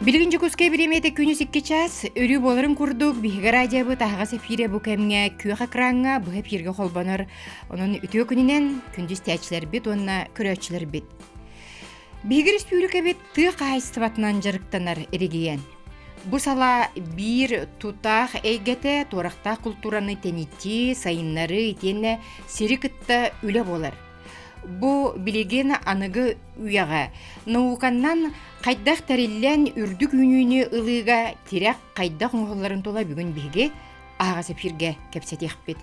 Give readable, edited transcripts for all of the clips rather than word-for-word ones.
Билигин Дьокуускай бириэмийэтэ күнүс 2 чаас өрүү буоларын курдук биһиги радиобыт аһаҕас эфирэ бу кэмҥэ күөх экраҥҥа быһа эфиргэ холбонор. Онон үтүө күнүнэн күндү истээччилэрбит уонна көрөөччүлэрбит. Биһиги республикабыт тыа хаһаайыстыбатынан дьарыктанар эрэгийиэн. Бу салаа биир тутаах эйгэтэ туорахтаах култуураны тэнитии, сайыннарыы итиэннэ сири кытта үлэ буолар. Бу билигин аныгы үйэҕэ науканнан хайдах тэриллэн үрдүк үүнүүнү ылыыга тирэх хайдах оҥоһулларын тула бүгүн биһиги аһаҕас эфиргэ кэпсэтиэхпит.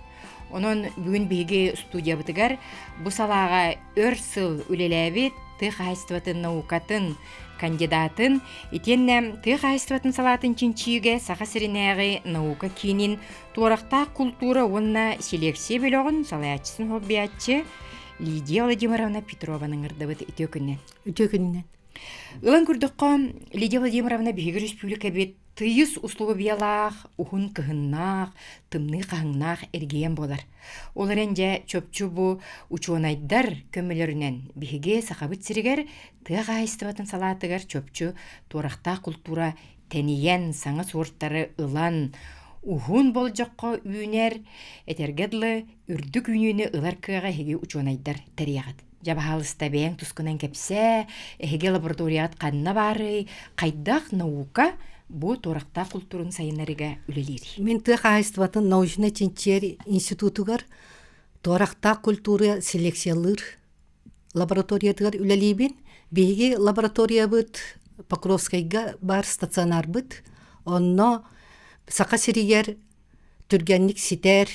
Онон бүгүн биһиги студиябытыгар бу салааҕа өр сыл үлэлээбит тыа хаһаайыстыбатын наукатын кандидатын итиэннэ тыа хаһаайыстыбатын салаатын чинчийиигэ Саха сиринээҕи наука киинин туорахтаах култуура уонна селекция бөлөҕүн салайааччытын солбуйааччы Лидия Владимировна Петрованы ыҥырдыбыт. Үтүө күнүнэн. Үтүө күнүнэн. Ылан көрдөххө, Лидия Владимировна биһиги республикабыт тыйыс условиялаах, уһун кыһыннаах, тымныы хаһыҥнаах эргийэн буолар. Ол эрэн дьэ чопчу бу учуонайдар көмөлөрүнэн биһиги Сахабыт сиригэр тыа хаһаайыстыбатын салаатыгар чопчу туорахтаах култуура тэнийэн, саҥа суортары ылан, уһун болдьоххо үүнэр, этэргэ дылы, үрдүк үүнүүнү ылар кыаҕа эһиги учуонайдар тэрийэҕит. Дьэ, баһаалыста, бэйэҥ тускунан кэпсээ, эһиги лабораторияҕыт ханна баарый, хайдах наука бу туорахтаах култуурун сайыннарыыга үлэлиирий? Мин тыа хаһаайыстыбатын научнай чинчийэр институтугар туорахтаах культура селекциялыыр лабораториятыгар үлэлиибин. Биһиги лабораториябыт Покровскайга баар стационарбыт. Онно Саха сиригэр түргэнник ситэр,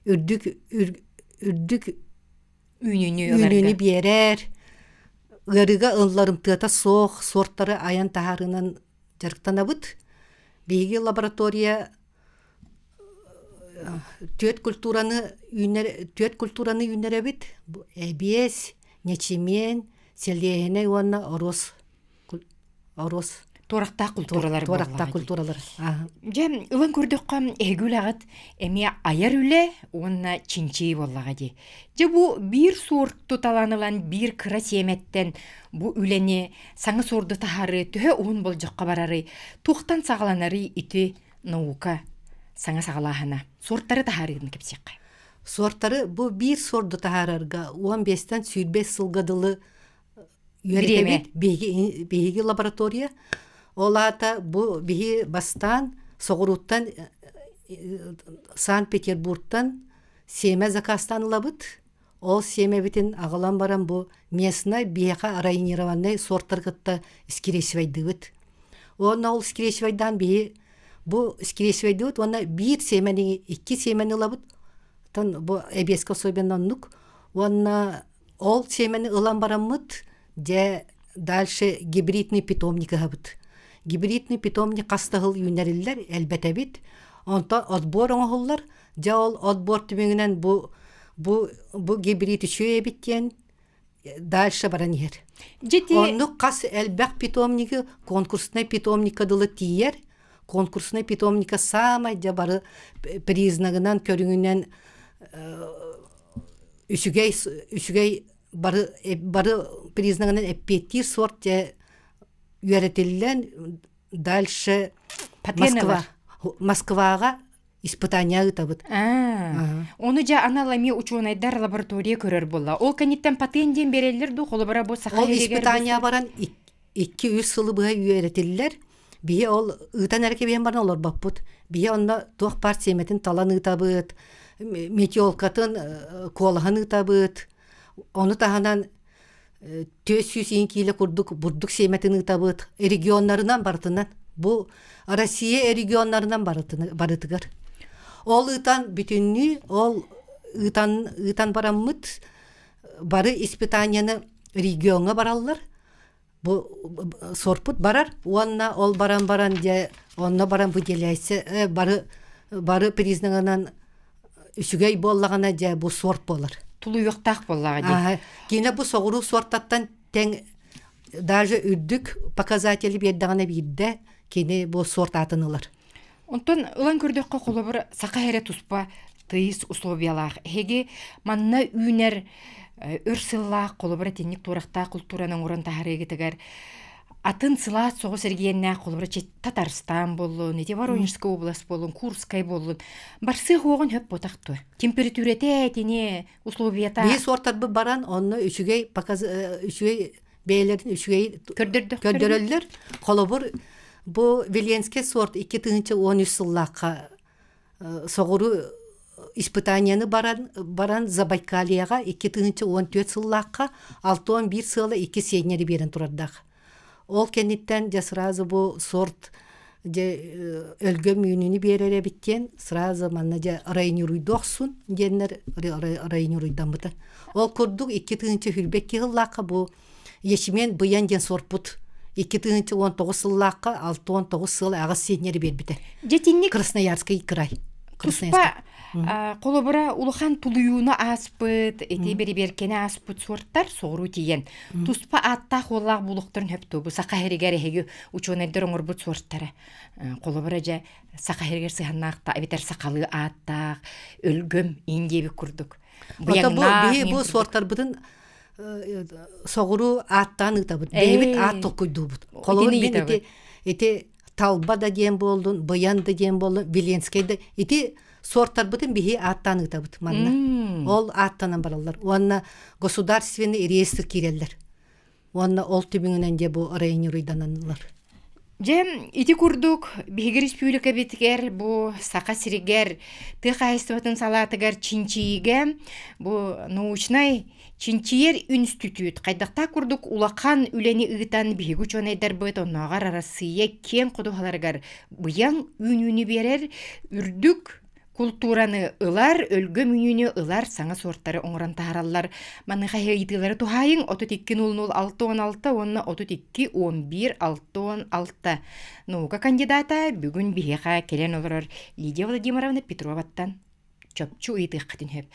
үрдүк үрдүк үүнүүнү үүнүүнү биэрэр, ыарыыга ылларымтыата суох суортары айан таһаарыынан дьарыктанабыт. Биһиги лаборатория түөрт культураны үүнэр түөрт культураны үүннэрэбит. Эбиэс, ньэчимиэн, сэлиэһинэй уонна оруос оруос туорахтаах культуралар туорахтаах культуралар Дьэ, ылан көрдөххө, эһиги үлэҕит эмиэ айар үлэ уонна чинчийии буоллаҕа дии. Дьэ, бу биир суорту талан ылан биир кыра сиэмэттэн бу үлэни саҥа суорду таһаарыы төһө уһун болдьоххо барарый, туохтан саҕаланарый ити наука саҥа саҕалааһына? Суортары таһаарыыны кэпсиэххэ. Суортары бу биир суорду таһаарарга 15-тэн 25 сылга дылы үөрэтэбит биһиги, биһиги лаборатория. Ол аата бу биһи бастаан соҕурууттан Санкт-Петербургтан сиэмэ заказтаан ылабыт. Ол сиэмэбитин аҕалан баран бу местнай биһиэхэ районированнай сортары кытта скрещивайдыыбыт. Уонна ол скрещивайдаан биһи бу скрещивайдыыбыт уонна биир сиэмэни икки сиэмэни ылабыт. Оттон бу эбиэскэ особенно оннук. Уонна Ол сиэмэни ылан бараммыт, дьэ, дальше гибридный питомник ыһабыт. Гибридный питомник хас да сыл үүнэриллэр, элбэтэбит. Онтон отбор оҥоһуллар. Дьэ, ол отбор түмүгүнэн бу бу бу гибрид үчүгэй эбит диэн дальше баран иһэр. Дьити Оннук хас элбэх питомнигы конкурснай питомникка дылы тиийэр. Конкурснай питомника саамай дьэ бары признагынан, көрүҥүнэн үчүгэй үчүгэй бары бары признагынан эппиэттиир сорт дьэ үөрэтиллэн дальше Москва Москваҕа испытание ыытабыт. Ону дьэ анал эмиэ учуонайдар лаборатория көрөр буолла. Ол кэнниттэн патент диэн биэрэллэр дуу, холобура бу саха Ол испытание баран 2-3 сылы быһа үөрэтиллэр. Биһи ол ыытан эрэ кэбиһэн баран олорбоппут. Биһи онно туох баар сиэмэтин талан ыытабыт, метелкатын куолаһын ыытабыт. Ону таһынан 400 иин киилэ курдук бурдук сиэмэтин ыытабыт. Регионнарынан барытынан. Бу Россия регионнарынан барытыгар. Ол ыытан бүтүннүү ол ыытан ыытан бараммыт бары испытанияны региоҥҥа бараллар. Бу сорпут барар уонна ол баран баран дьэ онно баран выделяйся бары бары признагынан үчүгэй буоллаҕына дьэ бу сорт буолар. Тулуйуохтаах буоллаҕа дии. Киинэ бу соҕуруу сортаттан тэҥ даже үрдүк показатели биэрдэҕинэ биирдэ кини бу сорт аатын ылар. Онтон ылан көрдөххө холобур саха эрэ туспа тыйыс условиялаах. Эһиги манна үүнэр өр сыллаах холобур итинник туорахтаах култуураны оҥорон таһаарыыгытыгар Атын сылаас соҕус эргиэннээх холобура Татарстан буоллун, ити Воронежская область буоллун, Курскай буоллун, барсыах уоҕун хөп ботах дуо? Температурата итини условията Биһи суортарбыт баран онно үчүгэй показ үчүгэй бэйэлэрин үчүгэй көрдөрөллөр. Холобур, бу Веленский сорт 2013 сыллаахха соҕуруу испытанияны баран баран Забайкальеҕа 2014 сыллаахха 61 сыала икки сиэннэри биэрэн турардаах. Ол кэнниттэн дьэ сразу бу сорт дьэ өлгөм үүнүүнү биэрэр эбит диэн сразу манна дьэ районируйду охсун диэннэр районируйдаммыта. Ол курдук 2022 сыллаахха бу ячмень быйан диэн сорпут 2019 сыллаахха 69 сыл аҕыс сиэннэри биэрбитэ. Дьэтинник Красноярский край. Туспа холобура улахан тулуйууну ааспыт, ити бэрибиэркэни ааспыт суорттар соҕуруу тиийэн туспа ааттаах уоллаах булуохтарын хөптүү бу саха иһигэр эһиги учуонайдар оҥорбут суортара холобура дьэ саха иһигэр сыһаннаах эбэтэр сахалыы ааттаах өлгөм иин диэбит курдук бу биһи бу суортарбытын соҕуруу ааттаан ыытабыт бэйэбит аат толкуйдуубут холобур мин ити ити талба да диэн буоллун быйан да диэн буоллун Виленскэй да ити суортарбытын биһи ааттаан ыытабыт манна ол ааттанан бараллар уонна государственный реестр киирэллэр уонна ол түмүгүнэн дьэ бу районируйдананылар Дьэ, ити курдук биһиги республикабитигэр бу Саха сиригэр тыа хаһаайыстыбатын салаатыгар чинчийиигэ бу научнай чинчийэр үнстүтүүт хайдахтаах курдук улахан үлэни ыытан биһиги учуонайдарбыт оннооҕор Арассыыйа киэҥ ходуһаларыгар быйаҥ үүнүүнү биэрэр үрдүк култуураны ылар, өлгөм үүнүүнү ылар саҥа суортары оҥорон таһаараллар. Маныаха ыйытыылары туһаайыҥ 32 00 66 уонна 32 11 66 наука кандидата бүгүн биһиэхэ кэлэн олорор Лидия Владимировна Петроваттан чопчу ыйытыаххытын сөп.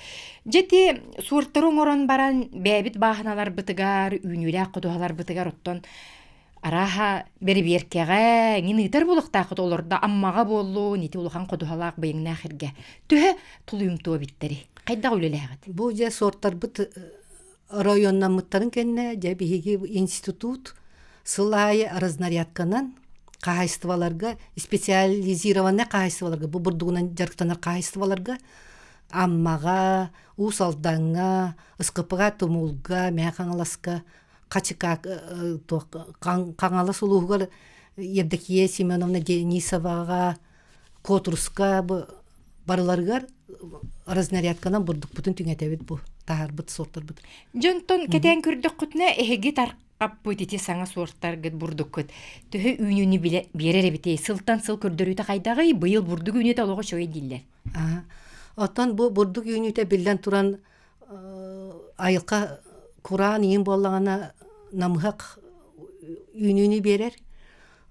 Дьэ ити суортары оҥорон баран бэйэбит бааһыналарбытыгар, үүнүүлээх ходуһаларбытыгар оттон арааһа бэрэбиэркэҕэ эҥин ыытар буолуохтааххыт олордо Аммаҕа буоллун ити улахан ходуһалаах быйаҥнаах эргэ төһө тулуйумтуо эбиттэрий хайдах үлэлээҕит Бу дьэ суортарбыт оройуоннаммыттарын кэннэ дьэ биһиги институт сыл аайы разнарядканан хаһаайыстыбаларга специализированнай хаһаайыстыбаларга бу бурдугунан дьарыктанар хаһаайыстыбаларга Аммаҕа, Уус Алдаҥҥа, СКП-га Тумулга, Мэҥэ Хаҥаласка Хачыкаак туох Хаҥалас улууһугар Евдокия Семеновна Денисоваҕа Куотуруска бу барыларыгар разнарядканан бурдукпутун түҥэтэбит бу таһаарбыт суортарбыт. Дьонтон кэтээн көрдөххүтүнэ эһиги тарҕаппыт ити саҥа суортаргыт бурдуккут төһө үүнүүнү биэрэр эбитий? Сылтан сыл көрдөрүүтэ хайдаҕый? Быйыл бурдук үүнүүтэ олоҕо үчүгэй дииллэр. Оттон бу бурдук үүнүүтэ биллэн туран айылҕа кураан иин буоллаҕына намыһах үүнүүнү биэрэр.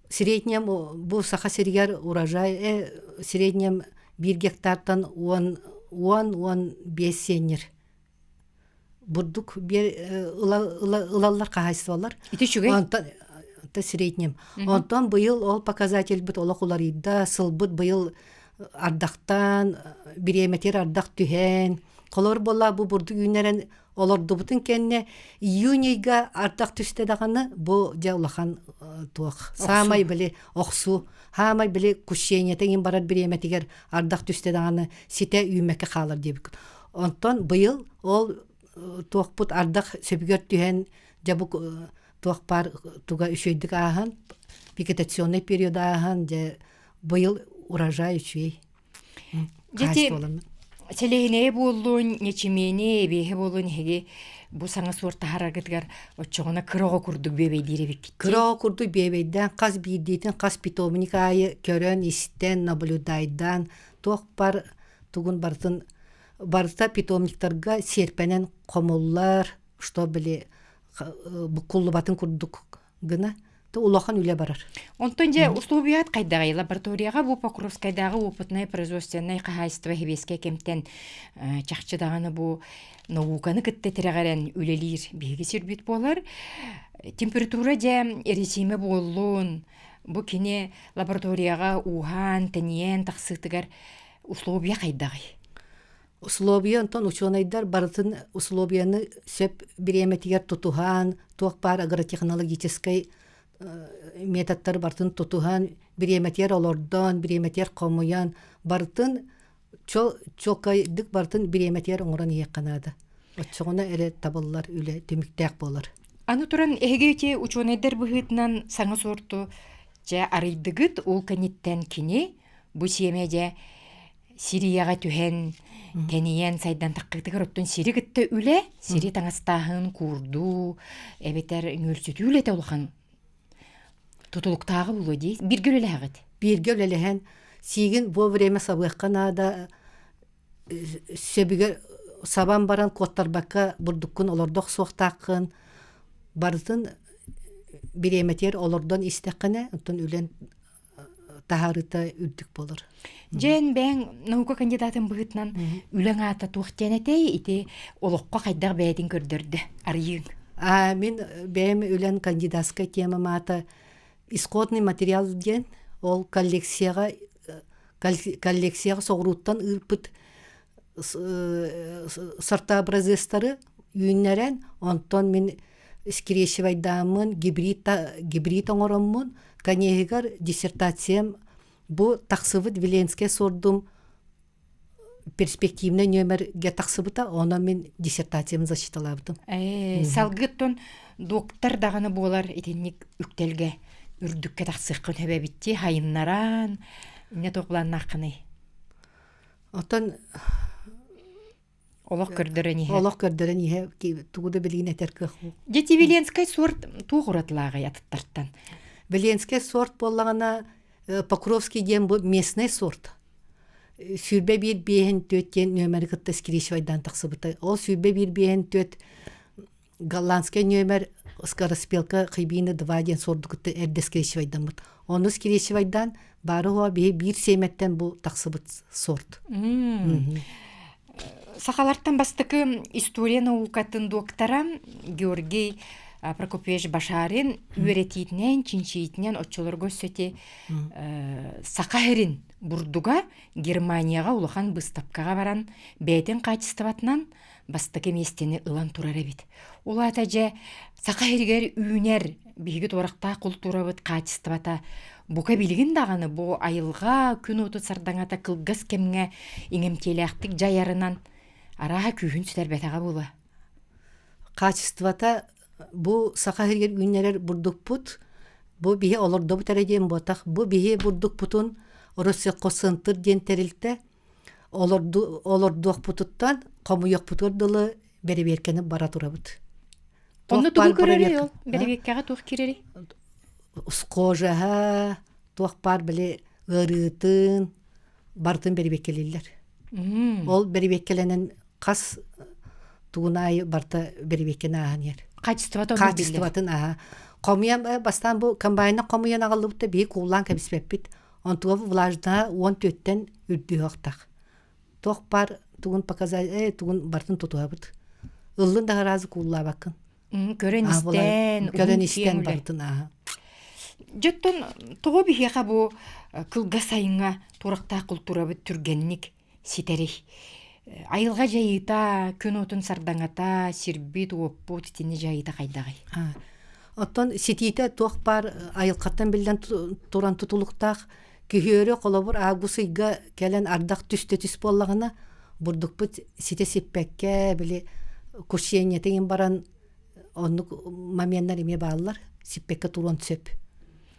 Среднем бу Саха сиригэр урожай среднем биир гектартан уон уон уон биэс сиэнньэр бурдук ылаллар хаһаайыстыбалар. Ити үчүгэй. Онтон среднем. Онтон быйыл ол показательбыт олох уларыйда, сылбыт быйыл ардахтаан, бириэмэтигэр ардах түһэн, холобур буолла бу бурдук үүннэрэн олордубутун кэннэ июнь ыйга ардах түстэ даҕаны бу дьэ улахан туох саамай били охсуу хаамай били кущениета иҥин барар бириэмэтигэр ардах түстэ даҕаны ситэ үүммэккэ хаалар диэбиккин онтон быйыл ол туохпут ардах сөбүгэр түһэн дьэ бу туох баар туга үчүгэйдик ааһан вегетационный период ааһан дьэ быйыл урожай үчүгэй Дьити сэлиэһинэйэ буоллун, ньэчимиэни, эбиэһэ буоллун эһиги бу саҥа суорт таһаараргытыгар оччоҕуна кыра оҕо курдук бүөбэйдиир эбиккит Кыра оҕо курдук бүөбэйдээн хас биирдиитин хас питомник аайы көрөн, истэн, наблюдайдаан туох бар тугун барытын барыта питомниктарга сиэрпэнэн хомуллар, что били буккуллубатын курдук гына то улахан үлэ барар. Онтон дьэ условият хайдаҕый лабораторияҕа бу Покровскайдааҕы опытнай производственнай хаһаайыстыба сэбиэскэй кэмтэн чахчы даҕаны бу науканы кытта тирэҕирэн үлэлиир биһиги сирбит буолар. Температура дьэ эрэсиимэ буоллун, бу кини лабораторияҕа ууһаан, тэнийэн тахсыытыгар условия хайдаҕый? Условия онтон учуонайдар барытын условияны сөп бириэмэтигэр тутуһан, туох баар агротехнологическай методтары барытын тутуһан, бириэмэтигэр олордон, бириэмэтигэр хомуйан, барытын чуолкайдык барытын бириэмэтигэр оҥорон иһиэххэ наада. Оччоҕуна эрэ табыллар үлэ түмүктээх буолар. Аны туран эһиги ити учуонайдар быһыытынан саҥа суорту дьэ арыйдыгыт, ол кэнниттэн кини бу сиэмэ дьэ Сирияҕа түһэн, тэнийэн сайдан таххытыгар оттон сири кытта үлэ, сири таҥастааһын, куурдуу, эбэтэр үҥүөлсүтүү үлэтэ улахан тутулуктааҕы буолуо дии. Бииргэ үлэлэһэҕит? Бииргэ үлэлэһэн, сиигин вовремя сабыахха наада, сөбүгэр сабан баран куоттарбакка бурдуккун олордо охсуохтааххын, барытын бириэмэтигэр олордон истэххинэ, оттон үлэн таһаарыыта үрдүк буолар. Дьэн бэйэҥ наука кандидатын быһыытынан үлэҥ аата туох диэн этэй? Ити олоххо хайдах бэйэтин көрдөрдө? Арыйыыҥ. А мин бэйэм үлэн кандидатскай темам аата исходный материал диэн ол коллекцияҕа коллекцияҕа соҕурууттан ыыппыт сортообразецтары үүннэрэн онтон мин скрещивайдааммын гибрид гибрид оҥороммун конеһыгар диссертациям бу тахсыбыт Виленскэй сордум перспективнай нүөмэргэ тахсыбыта онон мин диссертациябын защиталаабытым салгыттан доктор даҕаны буолар итинник үктэлгэ үрдүккэ тахсыаххын сөбөбүтти хайыннаран инне туох былааннааххыный оттон Олох көрдөрөн иһэр. Олох көрдөрөн иһэ тугу да билигин этэр кыах Дети Веленскай сорт туох уратылааҕый атыттартан? Веленскэй сорт буоллаҕына Покровский диэн бу местный сорт. 21 биэһин түөт диэн нүөмэри кытта скрещивайдаан тахсыбыта. Ол 21 биэһин түөт голландскай нүөмэр скороспелка хибины 2 диэн сорду кытта эрдэ скрещивайдаммыт. Ону скрещивайдаан бары хуа биһи биир сиэмэттэн бу тахсыбыт сорт. Сахалартан бастакы история наукатын доктора Георгий Прокопьевич Башарин үөрэтиитинэн, чинчийиитинэн оччолорго өссө саха сирин бурдуга Германияҕа улахан быыстапкаҕа баран бэйэтин хаачыстыбатынан бастакы миэстэни ылан турар эбит. Ол аата дьэ саха сиригэр үүнэр биһиги туорахтаах култуурабыт хаачыстыбата бука билигин даҕаны бу айылҕа күн уоту сардаҥата кылгас кэмҥэ иҥэмтиэлээхтик дьайарынан арааһа күүһүн сүтэрбэтэҕэ буолуо. Хаачыстыбата бу саха сиригэр үүннэрэр бурдукпут бу биһи олордобут эрэ диэн буотах бу биһи бурдукпутун Россельхозцентр диэн тэрилтэ олордуохпутуттан хомуйуохпутугар дылы бэрэбиэркэни бара турабыт. Онно тугу көрөрүй ол? Бэрэбиэркэҕэ туох киирэрий? Схожаһа, туох баар били ыарыытын барытын бэрэбиэркэлииллэр. Ол бэрэбиэркэлэнэн хас тугун аайы барыта бэрэбиэркэни ааһан иһэр. Качествота Качествотын ааһа. Хомуйан бастаан бу комбайна хомуйан аҕаллыбыт да биһи кууллаан кэбиспэппит. Онтуга влаждаһа 14-тэн үрдүөх Туох баар тугун показать тугун барытын тутуһабыт. Ыллын да аразы кууллаабаккын. Көрөн истэн, көрөн истэн барытын ааһа. Дьоттон тоҕо биһиэхэ бу кылгас сайыҥҥа туорахтаах култуурабыт түргэнник ситэрий? Айылҕа дьайыыта, күн уотун сардаҥата, сирбит, уоппут итини дьайыыта хайдаҕый? Оттон ситиитэ туох баар айылҕаттан биллэн туран тутулуктаах күһүөрү холобур август ыйга кэлэн ардах түстэ түс буоллаҕына бурдукпут ситэ сиппэккэ били курсиэнньэтин баран оннук моменнар эмиэ бааллар сиппэккэ туруон сөп.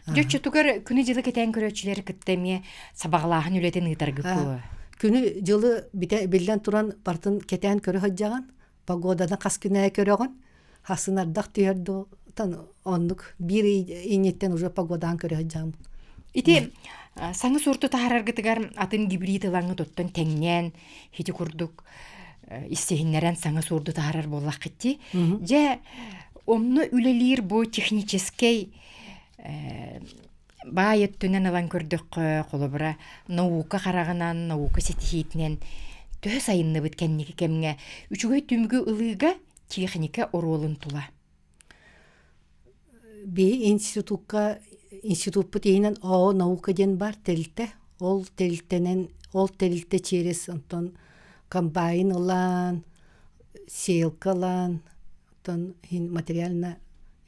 Дьэ оччотугар күнү-дьылы кэтээн көрөөччүлэри кытта эмиэ сабаҕалааһын үлэтин ыытаргыт буолуо. Күнү-дьылы биллэн туран барытын кэтээн көрө сылдьаҕын погоданы хас күн аайы көрөҕүн хасын ардах түһэр дуу оннук биир инниттэн уже погодаан көрө сылдьаҕын Ити саҥа суорту таһаараргытыгар атын гибрид ылаҥҥыт оттон тэҥнээн ити курдук иссиһиннэрэн саҥа суорду таһаарар буоллаххыт дии. Дьэ онно үлэлиир бу техническэй баай өттүнэн ылан көрдөххө, холобура, наука хараҕынан, наука ситиһиитинэн төһө сайынныбыт кэнники кэмҥэ үчүгэй түмүгү ылыыга техника оруолун тула? Биһи институкка институппут иһинэн ООО «Наука» диэн баар тэрилтэ. Ол тэрилтэнэн ол тэрилтэ через онтон комбайн ылан, сеялка ылан, оттон иһин материально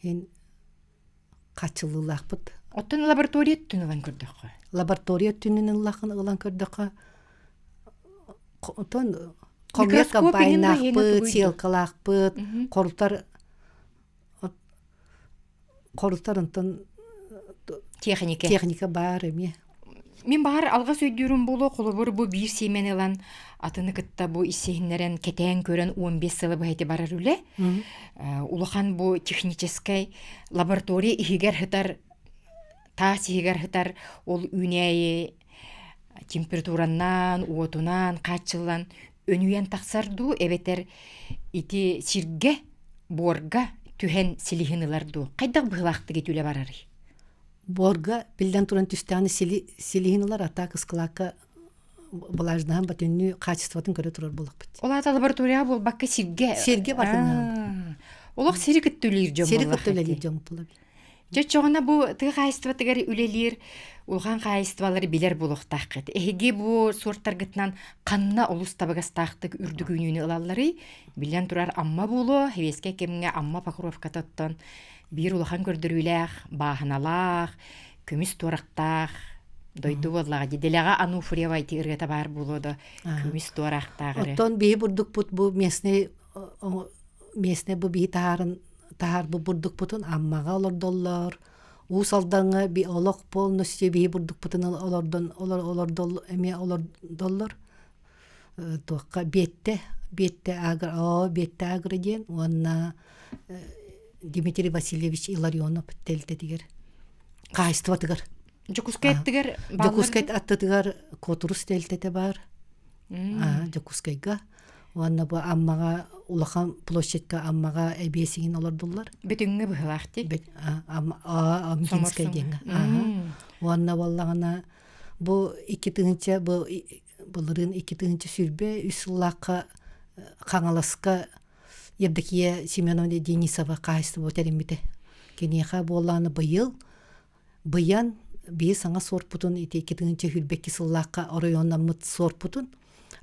иһин. хааччыллыылаахпыт. Оттон лаборатория өттүн ылан көрдөххө? Лаборатория өттүнэн ыллахын ылан көрдөххө, оттон хомуйар комбайнаахпыт, сиэлкалаахпыт, хорутар хорутар онтон техника техника баар эмиэ. Мин баҕар алҕас өйдүүрүм буолуо, холобур бу биир сиэмэни ылан атыны кытта бу иссиһиннэрэн кэтээн көрөн 15 сылы быһа ити барар үлэ. Улахан бу техническэй лаборатория иһигэр сытар, таас иһигэр сытар ол үүнээйи температуранан, уотунан хааччыллан өнүйэн тахсар дуу эбэтэр ити сиргэ, буорга түһэн силиһин ылар дуу? Хайдах быһыылаахтык ити үлэ барарый? Буорга биллэн туран түстэҕинэ силиһин ылар, а так ыскылаакка былаажнаһан батүннүү хаачыстыбатын көрө турар буоллахпыт. Ол аата лабораторияҕа буолбакка сиргэ Сиргэ барытын. Олох сири кытта үлэлиир дьон Сири кытта үлэлиир дьон буолла. Дьэ оччоҕуна бу тыа хаһаайыстыбатыгар үлэлиир улахан хаһаайыстыбалары билэр буолуохтааххыт. Эһиги бу суортаргытынан ханна олус табыгастаахтык үрдүк үүнүүнү ылалларый? Биллэн турар Амма буолуо, сэбиэскэй кэмҥэ Амма Покровката оттон биир улахан көрдөрүүлээх, бааһыналаах, көмүс туорахтаах дойду буоллаҕа дии. Дэлэҕэ Ануфриева ити ырыата баар буолуо да көмүс туораахтаах эрэ. Оттон биһи бурдукпут бу местный местный бу биһи таһаарын таһаарбыт бурдукпутун Аммаҕа олордоллор. Уус Алдаҥҥа би олох полностью биһи бурдукпутун олордон олордол эмиэ олордоллор. Туохха Биэттэ Биэттэ агро оо Биэттэ агро диэн уонна Дмитрий Васильевич Илларионов тэрилтэтигэр хаһаайыстыбатыгар Дьокуускай аттыгар Дьокуускай аттытыгар Куотурус тэрилтэтэ баар Дьокуускайга уонна бу Аммаҕа улахан площадька Аммаҕа эбиэсигин олордуллар. Бүтүҥҥэ быһылаах дии. Амгинскай диэҥҥэ. Уонна буоллаҕына бу 2000 бу былырыын 2023 сыллаахха Хаҥаласка Евдокия Семеновна Денисова хаһаайыстыба тэриммитэ. Киниэхэ буоллааны быйыл быйан биһи саҥа суорпутун ити 2022 сыллаахха оройуоннаммыт суорпутун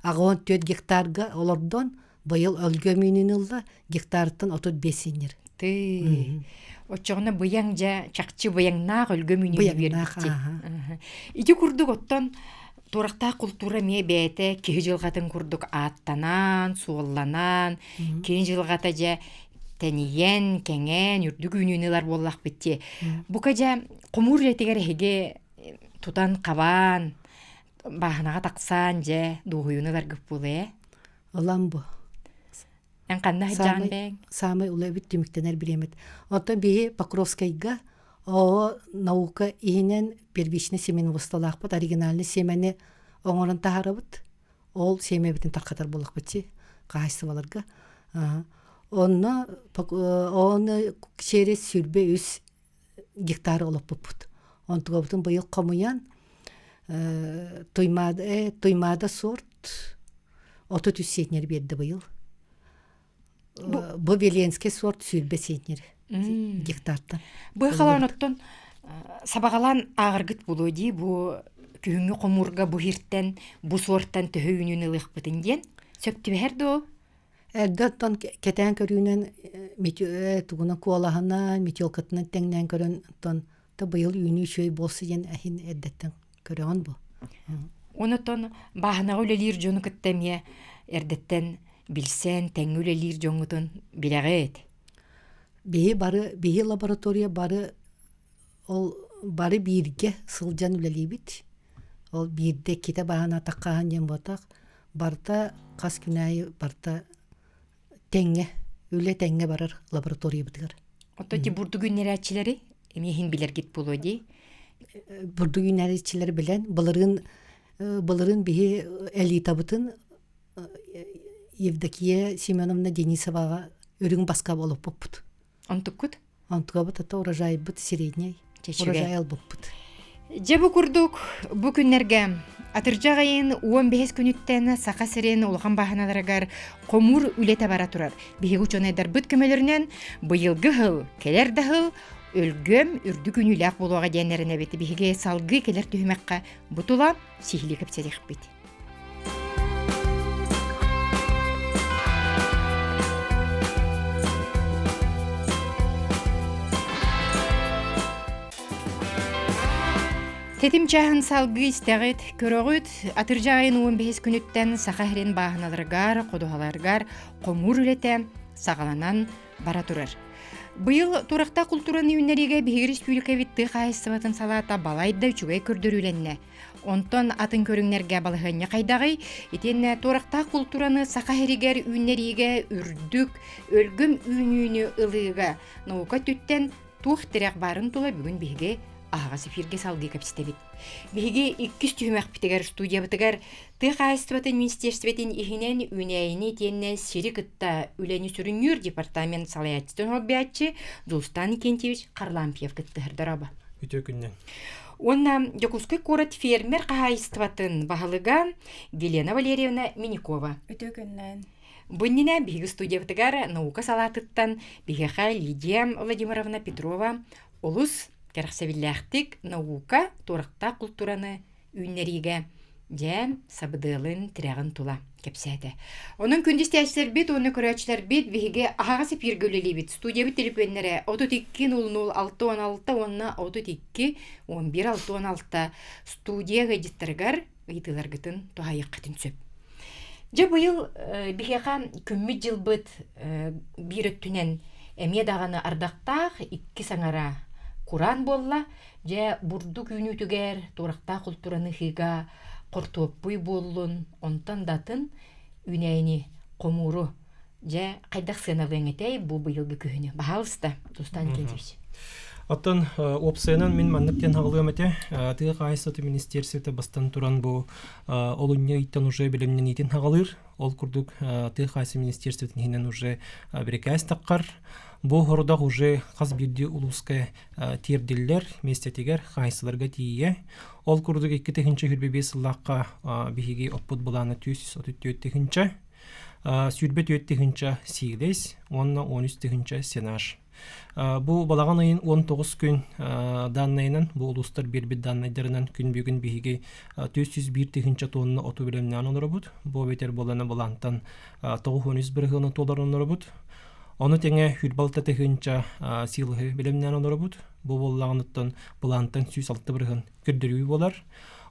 84 гектарга олордон быйыл өлгөм үүнүүнү ылла гектарыттан 35 синнер. Ты. Оччоҕуна быйаҥ дьэ чахчы быйаҥнаах өлгөм үүнүүнү биэрбит. Ити курдук оттон туорахтаах култуура эмиэ бэйэтэ киһи дьылҕатын курдук ааттанан, суолланан, кини дьылҕата дьэ тэнийэн, кэҥээн, үрдүк үүнүүнү ылар буоллахпыт дии. Бука дьэ хомуур үлэтигэр эһиги тутан-хабаан, бааһынаҕа тахсан дьэ дуоһуйууну ыларгыт буолуо ээ? Ылан бу. Эн ханна сылдьаҕын бэйэҥ? Саамай улэбит түмүктэнэр бириэмэт. Оттон биһи Покровскайга оо наука иһинэн первичный семеноводстволаахпыт оригинальный сиэмэни оҥорон таһаарабыт. Ол сиэмэбитин тархатар буоллахпыт чи хаһаайыстыбаларга. Онно оны через 23 гектар олоппуппут. Онтугабытын быйыл хомуйан Туймаада, Туймаада сорт 33 сиэтинэр биэрдэ быйыл. Бу Веленский сорт 20 сиэтинэр гектартан. Бу халаан оттон сабаҕалаан ааҕаргыт буолуо дии бу күһүҥҥү хомуурга бу хиртэн бу суортан төһө үүнүүнү ылыахпытын диэн сөп түбэһэр дуо? Эрдэ оттон кэтээн көрүүнэн тугунан куолаһынан, метелкатынан тэҥнээн көрөн оттон та быйыл үүнүү үчүгэй буолсу диэн эһин эрдэттэн көрөҕүн бу. Онотон бааһынаҕа үлэлиир дьону кытта эмиэ эрдэттэн билсэн, тэҥҥэ үлэлиир дьоҥҥутун билэҕит. Биһи бары, биһи лаборатория бары ол бары бииргэ сылдьан үлэлиибит. Ол биирдэ иккитэ бааһына атаххаһан диэн буотах. Барыта хас күн аайы барыта тэҥҥэ, үлэ тэҥҥэ барар лабораториябытыгар. Оттон ити бурдук үүннэрээччилэри эмиэ иһин билэргит буолуо дии? Бурдук үүннэрээччилэри билэн, былырыын былырыын биһи элитабытын Евдокия Семеновна Денисоваҕа үрүҥ баска олоппуппут. Онтуккут? Онтукабыт ата урожайбыт средний. Урожай албыппыт. Дьэ бу курдук бу күннэргэ атырдьах ыйын 15 күнүттэн Саха сирин улахан бааһыналарыгар хомуур үлэтэ бара турар. Биһиги учуонайдарбыт көмөлөрүнэн быйылгы сыл, кэлэр да сыл өлгөм үрдүк үүнүүлээх буолуоҕа диэн эрэнэбит. Биһиги салгыы кэлэр түһүмэххэ бу тула сиһилии кэпсэтиэхпит. Тэтим чааһын салгыы истэҕит, көрөҕүт, атырдьах айын 15 күнүттэн Саха сирин бааһыналарыгар, ходуһаларыгар хомуур үлэтэ саҕаланан бара турар. Быйыл Турахта култуураны үүннэриигэ биһиги республикабыт тыа хаһаайыстыбатын салаата балайда үчүгэй көрдөрүүлэннэ. Онтон атын көрүҥнэргэ балаһыанньа хайдаҕый? Итиэннэ туорахтаах култуураны Саха сиригэр үүннэриигэ үрдүк, өлгөм үүнүүнү ылыыга наука өттүттэн туох тирэх баарын тула бүгүн биһиги аһаҕас эфиргэ салгыы кэпсэтэбит. Биһиги иккис түһүмэхпитигэр студиябытыгар тыа хаһаайыстыбатын министиэристибэтин иһинэн үүнээйини итиэннэ сири кытта үлэни сүрүннүүр департамент салайааччытын солбуйааччы Дулустан Викентьевич Харлампьев кыттыһар. Дорообо. Үтүө күннэн. Уонна Дьокуускай куорат фермер хаһаайыстыбатын баһылыга Елена Валерьевна Минякова. Үтүө күннэн. Бу иннинэ биһиги студиябытыгар наука салаатыттан биһиэхэ Лидия Владимировна Петрова олус кэрэхсэбиллээхтик наука туорахтаах култуураны үүннэриигэ дьэ сабыдыалын тирэҕин тула кэпсээтэ. Онон күндү истээччилэрбит уонна көрөөччүлэрбит биһиги аһаҕас эфиргэ үлэлиибит. Студиябыт телефоннэрэ 32 00 66 уонна 32 11 66 студия ыалдьыттарыгар ыйытыыларгытын туһайыаххытын сөп. Дьэ быйыл биһиэхэ күммүт-дьылбыт биир өттүнэн эмиэ даҕаны ардахтаах икки саҥара кураан буолла. Дьэ бурдук үүнүүтүгэр туорахтаах култуураны ыһыыга хортуоппуй буоллун, онтон да атын үүнээйини хомууру дьэ хайдах сыаналыаҥ этэй бу быйылгы күһүнү? Баһаалыста, Тустан Никитич. Оттон уопсайынан мин маннык диэн хаҕылыам этэ. Тыа хаһаайыстыбатын министиэристибэтэ бастан туран бу олунньу ыйтан уже бэлэмнэниитин хаҕалыыр. Ол курдук тыа хаһаайыстыбатын министиэристибэтин иһинэн уже бирикээс таххар. Бу хорудах уже хас биирдии улууска тиэрдиллэр миэстэтигэр хаһаайыстыбаларга тиийэ. Ол курдук 2025 сыллаахха биһиги оппут былаана 434 тыһыынча, 24 тыһыынча сиилэс уонна 13 тыһыынча сенаж. Бу балаҕан ыйын 19 күн даннайынан, бу улуустар биэрбит даннайдарынан күн бүгүн биһиги 401 тыһыынча тонна оту бэлэмнээн олоробут. Бу эбэтэр буолана балаантан 93 бырыһыаны туолар олоробут. Ону тэҥэ хүрбалта тыһыынча силыһы бэлэмнээн олоробут. Бу буоллаҕыныттан былаантан 106 бырыһын көрдөрүү буолар.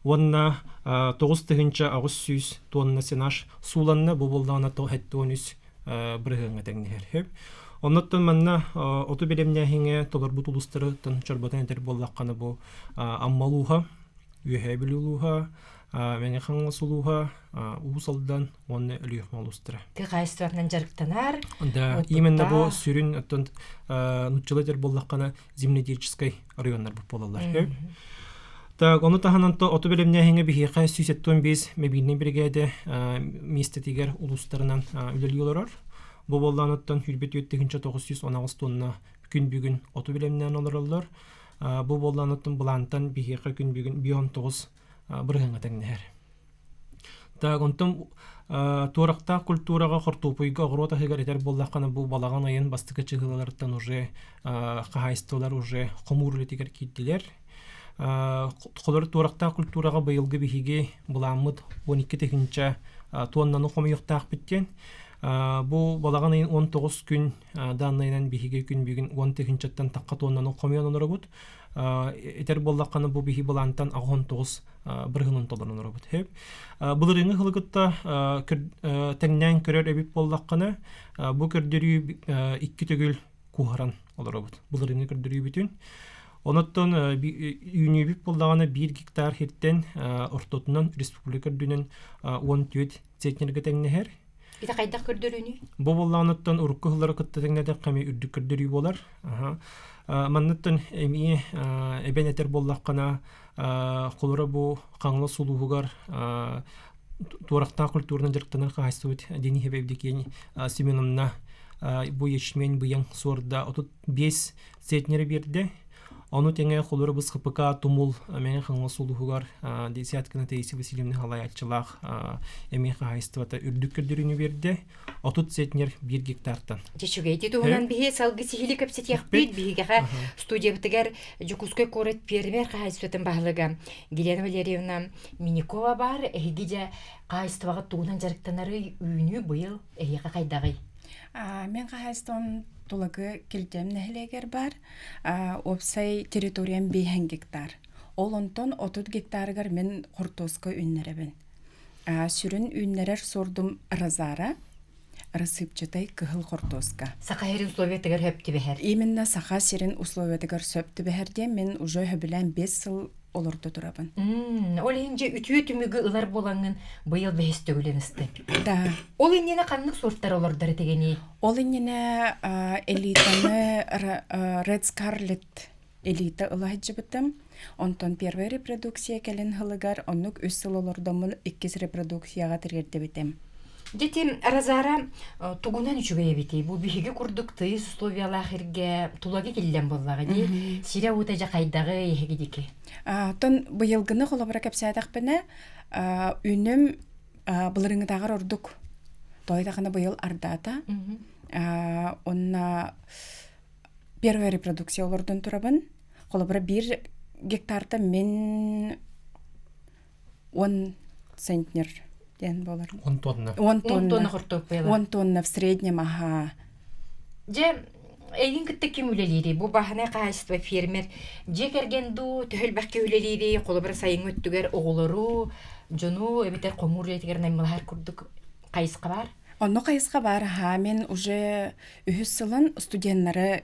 Уонна 9800 тонна сенаж сууланна, бу буоллаҕына 73 бырыһыаҥҥа тэҥнэһэр. Оннуттан манна оту бэлэмнээһиҥҥэ толорбут улуустарыттан чорботон этэр буоллаххына бу Амма улууһа, Үөһээ Бүлүү улууһа, Мэҥэ Хаҥалас улууһа, Уус Алдан уонна Өлүөхүмэ улуустара. Тыа хаһаайыстыбатынан дьарыктанар. Да, именно бу сүрүн оттон нуччалыы этэр буоллаххына земледельческой районнар буолаллар. Так, ону таһынан то оту бэлэмнээһиҥҥэ биһиэхэ 175 мобильнай биригээдэ миэстэтигэр улуустарынан үлэлии олорор. Бу буоллаан 14918 тонна күн бүгүн оту бэлэмнээн олороллор. Бу буоллаан былаантан биһиэхэ күн бүгүн 19 бырыһыаҥҥа тэҥнэһэр. Так, онтон туорахтаах культураҕа хортуопуйга оҕуруот аһыгар этэр буоллаххына бу балаҕан ыйын бастакы чыһыыларыттан уже хаһаайыстыбалар уже хомуур үлэтигэр киирдилэр. Холор туорахтаах культураҕа быйылгы биһиги былааммыт 12 тыһыынча туоннаны хомуйуохтаахпыт диэн. Бу балаҕан ыйын 19 күн данныйынан биһиги күн бүгүн 10 тыһыынчаттан тахха туоннаны хомуйан олоробут. Этэр буоллаххына бу биһи былаантан 69 бырыһынан толорон олоробут. Былырыыҥҥы сылы кытта тэҥнээн көрөр эбит буоллаххына, бу көрдөрүү икки төгүл куһаран олоробут. Былырыыҥҥы көрдөрүүбүтүн. Онуттан үүнүүбүт буоллаҕына биир гектар сиртэн ортотунан республика үрдүнэн 14 центнергэ тэҥнэһэр. Ити хайдах көрдөрүүнүй? Бу буоллаҕыныттан урукку сыллары кытта тэҥнэтэххэ эмиэ үрдүк көрдөрүү буолар. Манныттан эмиэ эбэн этэр буоллаххына, холоро бу Хаҥалас улууһугар туорахтаах культуранан дьарыктанар хаһаайыстыбыт Денисова Евдокия Семеновна бу ячмень быйаҥ суорда 35 центнери биэрдэ. Ону тэҥэ холоро быс ХПК Тумул Мэҥэ Хаҥалас улууһугар Десяткина Таисия Васильевна салайааччылаах эмиэ хаһаайыстыбата үрдүк көрдөрүүнү биэрдэ. 30 центнер биир гектартан. Үчүгэй ити туһунан биһи салгы сиһили кэпсэтиэхпит. Биһигэхэ студиябытыгар Дьокуускай куорат пиэрмэр хаһаайыстыбатын баһылыга Елена Валерьевна Минякова баар. Эһиги дьэ хаһаайыстыбаҕа тугунан дьарыктанарый үүнүү быйыл эһиэхэ хайдаҕый? Мен хаһаайыстыбам Тулагы Килдьэм нэһилиэгэр бар. Уопсай территориям 5 гектар. Ол онтон 30 гектарыгар мин хортуоска үүннэрэбин. Сүрүн үүннэрэр суордум Розара, рассыпчатай кыһыл хортуоска. Саха сирин условиятыгар сөп түбэһэр. Именно Саха сирин условиятыгар сөп түбэһэр диэн мин уже сөбүлээн 5 сыл олордо турабын. Ол иһин дьэ үтүө түмүгү ылар буолаҥҥын быйыл бэһис төгүлүн ыстыҥ. Да. Ол иннинэ ханнык суортар олордор этигиний? Ол иннинэ элитаны Red Scarlet элита ыла сылдьыбытым. Онтон первая репродукция кэлин сылыгар оннук үс сыл олордоммун иккис репродукцияҕа тириэрдибитим. Дьэ Розара тугунан үчүгэй эбитий? Бу биһиги курдук тыйыс условиялаах иргэ тулагы киллэн буоллаҕа дии. Сирэ уута дьэ хайдаҕый эһиги дики? Оттон быйылгыны холобура кэпсээтэхпинэ, үнүм былырыҥҥытааҕар ордук. Тоойдахына быйыл ардаата. Онна первая репродукция олордон турабын. Холобура биир гектарта мин 10 центнер диэн буолар. 10 тонна. 10 тонна. тонна хортуоппуйалар. 10 тонна в среднем, аха. Дьэ, эйигин кытта ким үлэлиирий? Бу бааһынай хаһаайыстыба фермер дьиэ кэргэн дуу, төһө элбэхкэ үлэлиирий? Холобура сайыҥҥы өттүгэр оҕолору, дьону эбэтэр хомуур үлэтигэр наймылаһар курдук хайысха баар? Онно хайысха баар, аха. Мин уже үһүс сылын студеннары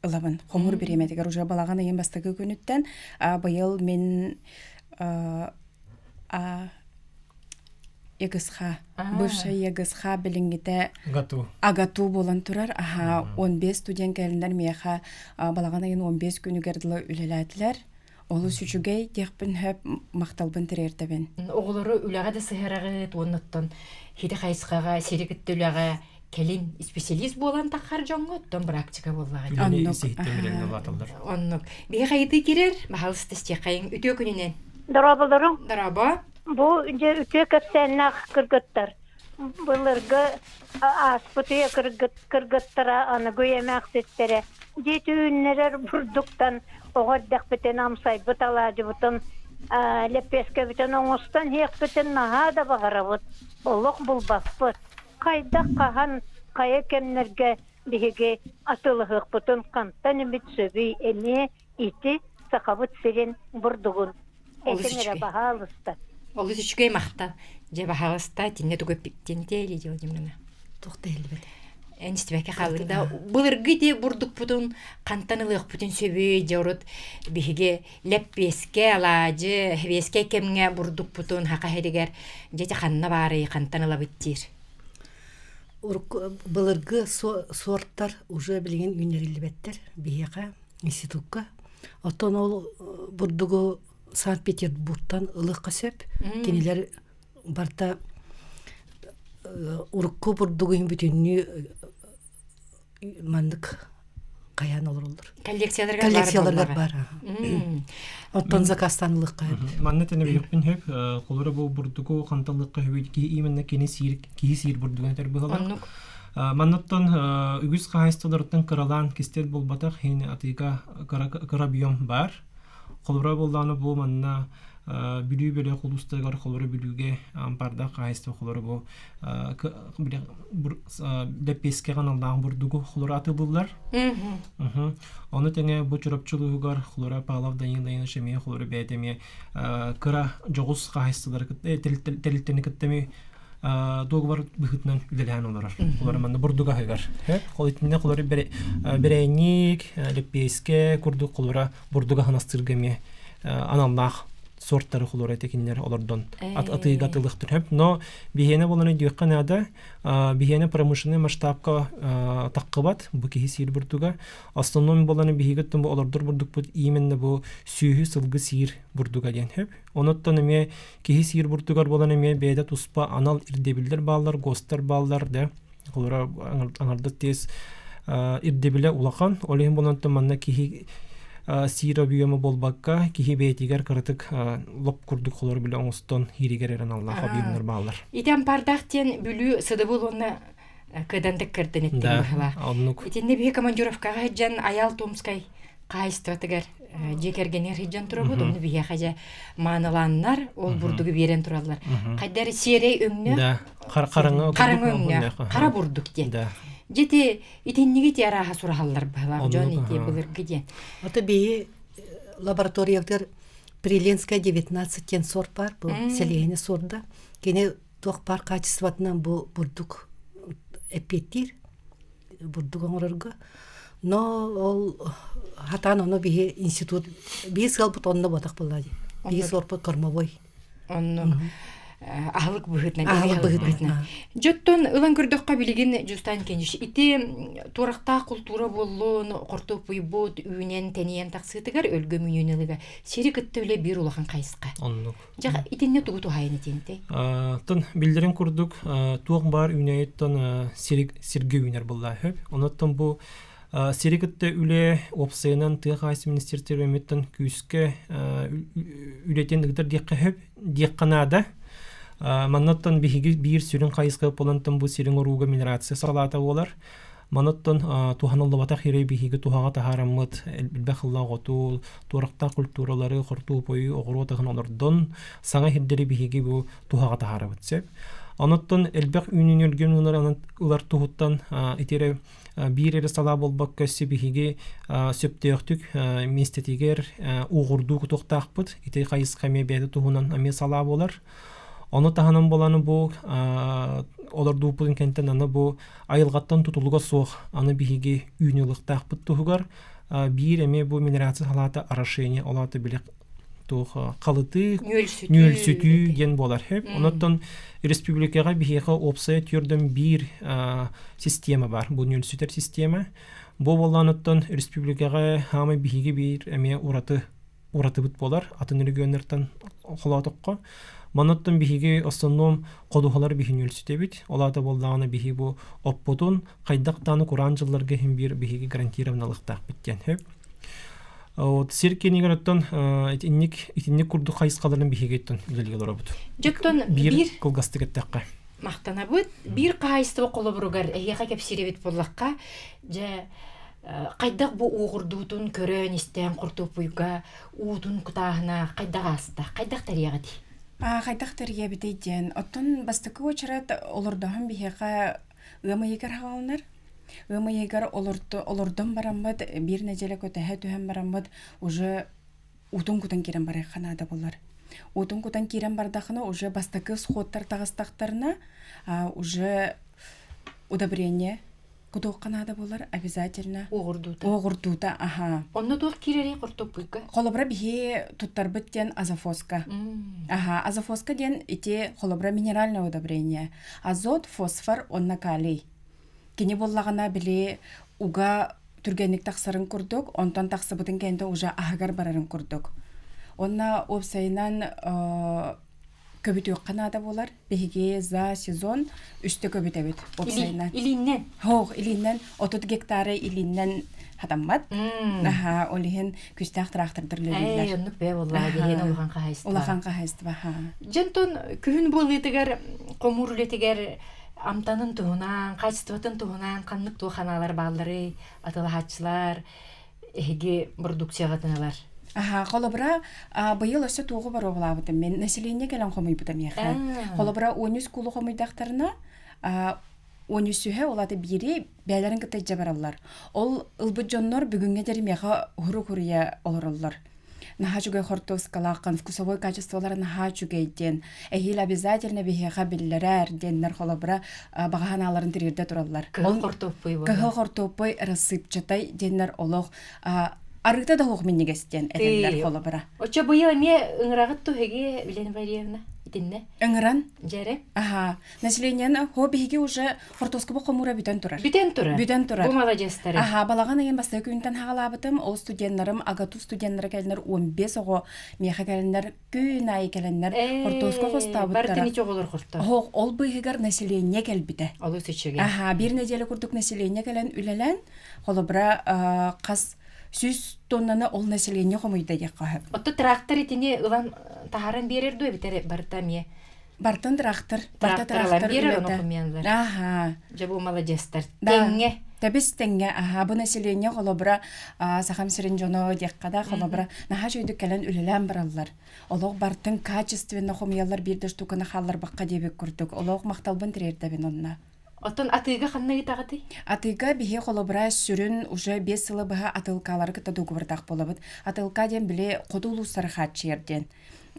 ылабын. Хомуур бириэмэтигэр уже балаҕан ыйын бастакы күнүттэн быйыл мин ЕГСХ, бывшая ЕГСХ билиҥҥитэ АГАТУ. АГАТУ буолан турар. Аха, 15 студент кэлиннэр миэхэ балаҕан ыйын 15 күнүгэр дылы үлэлээтилэр. Олус үчүгэй диэхпин сөп, махталбын тириэрдэбин. Оҕолору үлэҕэ да сыһыараҕыт уонна оттон хити хайысхаҕа сири кытта үлэҕэ кэлин специалист буолан таххар дьоҥҥо оттон практика буоллаҕа дии. Үлэни исиһиттэн билэн улааталлар. Оннук. Биһи хайытыы кирэр, баһалыста истиэххэйиҥ. Үтүө күнүнэн. Дорооболоруҥ. Дорообо. Бу дьэ үтүө кэпсээннээх кыргыттар. Былыргы ааспыт үйэ кыргыттара аныгы үйэ эмээхситтэрэ дьиэ түүннэрэр бурдуктан оҕо эрдэхпитин амсайбыт алаадьыбытын лэппиэскэбитин оҥостон иһиэхпитин наһаа да баҕарабыт, олох булбаппыт. Хайдах хаһан хайа кэмнэргэ биһиги атыылаһыахпытын хантан эмит сөбүй эмиэ ити Сахабыт сирин бурдугун Олус этин эрэ үчүгэй. баһаалыста. Олус үчүгэй махтал. Дьэ, баһаалыста, итиннэ тугу эппиттин или делаем Туох да иһиллибэт. Эн истибэккэ хааллыҥ да былыргы ити бурдукпутун хантан ылыахпытын сөбүй дьэ урут биһиги лэппиэскэ алаадьы хэбиэскэй кэмҥэ бурдукпутун хаха иһигэр дьэ ити ханна баарый хантан ылабыт диир Урукку былыргы суортар уже билигин үүннэриллибэттэр биһиэхэ институкка. Оттон ол бурдугу Санкт-Петербургтан ылыахха сөп. Кинилэр барыта урукку бурдугу бүтүннүү маннык хайаан олороллор. Коллекцияларга Коллекцияларгар бар. Оттон заказтан ылыахха сөп. Манна тene билиэхпин сөп. Холобура бу бурдугу ханталлыкка хөбүй киһи именно кини сиир киһи сиир бурдугун этэр быһалар. Оннук. Маннаттан үгүс хаһаайыстыбаларыттан кыралаан кистэл буолбатах иһин атыыга кыра кыра объем баар. Холобура буоллаҕына бу манна Бүлүү бөлөх улуустарыгар холобура Бүлүүгэ ампаардаах хаһаайыстыба холобура бу лэппиэскэҕэ аналлаах бурдугу холобура атыылыыллар. Ону тэҥэ бу Чурапчы улууһугар холобура Павлов Данил Данилович эмиэ холобура бэйэтэ эмиэ кыра дьоҕус хаһаайыстыбалары тэрилтэни кытта эмиэ дуогубар быһыытынан үлэлээн олорор. Олор манна бурдук аһыгар. Ол итиннэ холор бэрээник, лэппиэскэ курдук холора бурдук аһын астыырга эмиэ аналлаах сорттары холор этикиннер олордон атыыга атылыхтыр хөп. Но биһиэнэ болан өйдүөххэ наада. Биһиэнэ промышленный масштабка таққыбат бу киһи сиир бурдуга. Основной болан биһиги бу олордор бурдукпут именно бу сүүһү сылгы сиир бурдуга диэн хөп. Оноттон эмиэ киһи сиир бурдугар буолан эмиэ бэйэтэ туспа анал ирдэбиллэр бааллар, ГОСТар бааллар да. Олора аҥардас тиэс ирдэбилэ улахан. Ол иһин буолан манна киһи сиир объема буолбакка, киһи бэйэтигэр кыратык лоп курдук холор билэ оҥостон ииригэр эрэн аллаах объемнар бааллар. Ити ампаардаах диэн Бүлүү сыдыбыл уонна кыдандык кырдын эттин быһылаах. Оннук. Итиннэ биһи командировкаҕа сылдьан Аял Томскай хаһаайыстыбатыгар дьиэ кэргэнигэр сылдьан турабыт, онно биһиэхэ дьэ маанылааннар ол бурдугу биэрэн тураллар. Хайдары сиэрэй өҥнөөх, Да, хараҥа хараҥа өҥнөөх, хара бурдук диэн. Да. Дьити итинниги ти арааһа сураһаллар быһылаах дьон ити былыргы диэн. Ата биһи лабораториябытыгар Приленская 19 диэн сорт баар, бу сэлиэһини суорда. Кини туох баар качествотынан бу бурдук эппиэттиир, бурдук оҥорорго. Но ол хатаан ону биһи институт биир сыалбыт онно буотах буолла дии. Биир сорпут кормовой. Онно аһылык быһыытынан аһылык быһыытынан. Дьоттон ылан көрдөххө билигин Дьустан Кениш ити туорахтаах култуура буоллун, хортуоппуйбут үүнэн тэнийэн тахсыытыгар өлгөм үүнүүнү ылыга сири кытта үлэ биир улахан хайысха. Оннук. Дьэ итиннэ тугу туһаайан этиэнтэй? Тон биллэрин курдук туох баар үүнээйиттэн сиргэ үүнэр буолла сөп. Онуттан бу сири кытта үлэ уопсайынан тыа хаһаайыстыба министерствотыттан күүскэ үлэтин ыытар диэххэ сөп диэххэ наада. Маннаттан биһиги биир сүрүн хайысха буолантан бу сирин орууга мелиорация салаата буолар. Манаттан туһаныллыбатах ири биһиги туһаҕа таһаараммыт элбэх ыллаах оту, туорахтаах культуралары, хортуоппуйу, оҕуруот аһын олордон, саҥа сирдэри биһиги бу туһаҕа таһаарабыт сөп. Онуттан элбэх үүнүүнү өлгөм ылар туһуттан итиэрэ биир эрэ салаа буолбакка өссө биһиги сөптөөхтүк миэстэтигэр уоҕурдуу кутуохтаахпыт. Ити хайысха эмиэ бэйэтэ туһунан эмиэ салаа буолар. Ону таһынан буолан бу олордууппутун кэнтэн аны бу айылҕаттан тутулуга суох аны биһиги үүнү ылыахтаахпыт туһугар биир эмиэ бу мелиорация салаата орошение ол аата били туох халытыы нүөлсүтүү диэн буолар сөп онуттан республикаҕа биһиэхэ уопсайа түөрдөн биир система бар бу нүөлсүтэр система бу буолланыттан республикаҕа хаамай биһиги биир эмиэ ураты уратыбыт буолар атын регионнартан холоотоххо манаттан биһиги основном ходуһалар биһи нүөлсүтэбит ол аата буоллаҕына биһи бу оппутун хайдах дааны кураан дьылларга иһин биир биһиги гарантированналыктаахпыт диэн сөп Вот сир киэнигэр оттон итинник итинник курдук хайысхаларын биһиги оттон үлэлии олоробут. Дьоттон биир кылгастык эттэххэ. Махтанабыт. Биир хаһаайыстыба холобуругар эһиэхэ кэпсиирэбит буоллахха, дьэ хайдах бу уоҕурдуутун көрөн истэн хортуоппуйга уутун кутааһына хайдах ааста? Хайдах тэрийэҕитий? Хайдах тэрийэбитий диэн. Оттон бастакы уочарат олордоһон биһиэхэ ыам ыйыгар хаалынар. Ыам ыйыгар олордон бараммыт, биир нэдиэлэ көтөһө түһэн бараммыт, уже уутун кутан киирэн барыахха наада буолар. Уутун кутан киирэн бардахына, уже бастакы сходтар таҕыстахтарына, уже удобрение кутуохха наада буолар обязательно. Уоҕурдуута. Уоҕурдуута, аха. Онно туох киирэрий хортуоппуйга? Холобура биһи туттарбыт диэн азофоска. Аха, азофоска диэн ити холобура минеральное удобрение. Азот, фосфор уонна калий. Кини буоллаҕына били уга түргэнник тахсарын курдук, онтон тахсыбытын кэннэ уже аһыгар барарын курдук. Онна уопсайынан көбүтүөххэ наада буолар. Биһиги за сезон үстэ көбүтэбит уопсайынан. Илииннэн? Хоох, илииннэн 30 гектары илииннэн хатаммат. Аха, ол иһин күстээх трактордар үлэлииллэр. Ээ, оннук бээ буоллаа, диһиэн улахан хаһайыстыба. Улахан хаһайыстыба, ха. Дьонтон күһүн буолыытыгар хомуур үлэтигэр амтанын туһунан, качествотын туһунан ханнык туох ханаалар баалларый, атылаһааччылар, эһиги продукцияҕытын ылар? Аха, холобура, быйыл өссө туоҕу боруобалаабытым мен население кэлэн хомуйбута миэхэ. Холобура, 13 куулу хомуйдахтарына, 13-үһэ ол аты биири бэйэлэрин кытта илдьэ бараллар. Ол ылбыт дьоннор бүгүҥҥэ диэри миэхэ уһурук-уруйа олороллор. Наһаа үчүгэй хортуоскалааххын, вкусовой качестволара наһаа үчүгэй диэн. Эһиил обязательно биһиэхэ биллэрээр диэннэр холобура баҕа санааларын тириэрдэ тураллар. Кыһыл хортуоппуй буолла. Кыһыл хортуоппуй рассыпчатай диэннэр олох арыыта да суох минньигэс диэн этэллэр холобура. Оччо быйыл эмиэ ыҥыраҕыт туһиги Елена Валерьевна итиннэ? Ыҥыран. Дьэрэ. Аха. Населениены хо биһиги уже хортуоскуба хомуура бүтэн турар. Бүтэн турар. Бүтэн турар. Бу маладьыастары. Аха, балаҕан ыйын бастакы күнтэн хаҕалаабытым. Ол студеннарым, АГАТУ студеннара кэлэннэр 15 оҕо миэхэ кэлэннэр күн аайы кэлэннэр хортуоска хостообуттара. Бартын ичи оҕолор хортоо. Оһох, ол быыһыгар население кэлбитэ. Олус үчүгэй. Аха, биир нэдиэлэ курдук население кэлэн үлэлээн, холобура хас 100 тоннаны ол население хомуйда диэххэ сөп. Отто трактор итини ылан таһааран биэрэр дуо эбитэр барыта эмиэ Бартын трактор, барта трактор үлэтэ. Аха. Дьэ бу маладьыастар. Тэҥҥэ. Тэбис тэҥҥэ. Аха, бу население холобура Сахам сирин дьоно диэххэ да холобура наһаа үчүгэйдик кэлэн үлэлээн бараллар. Олох бартын качественно хомуйаллар биир да штуканы хаалларбакка диэбит курдук. Олох махталбын тириэрдэбин онно. Оттон атыыга ханна ыытаҕытый? Атыыга биһи холобура сүрүн уже 5 сылы быһа атылкалары кытта дуогубардаах буолабыт. Атылка диэн били хоту улуустары хааччыйар диэн.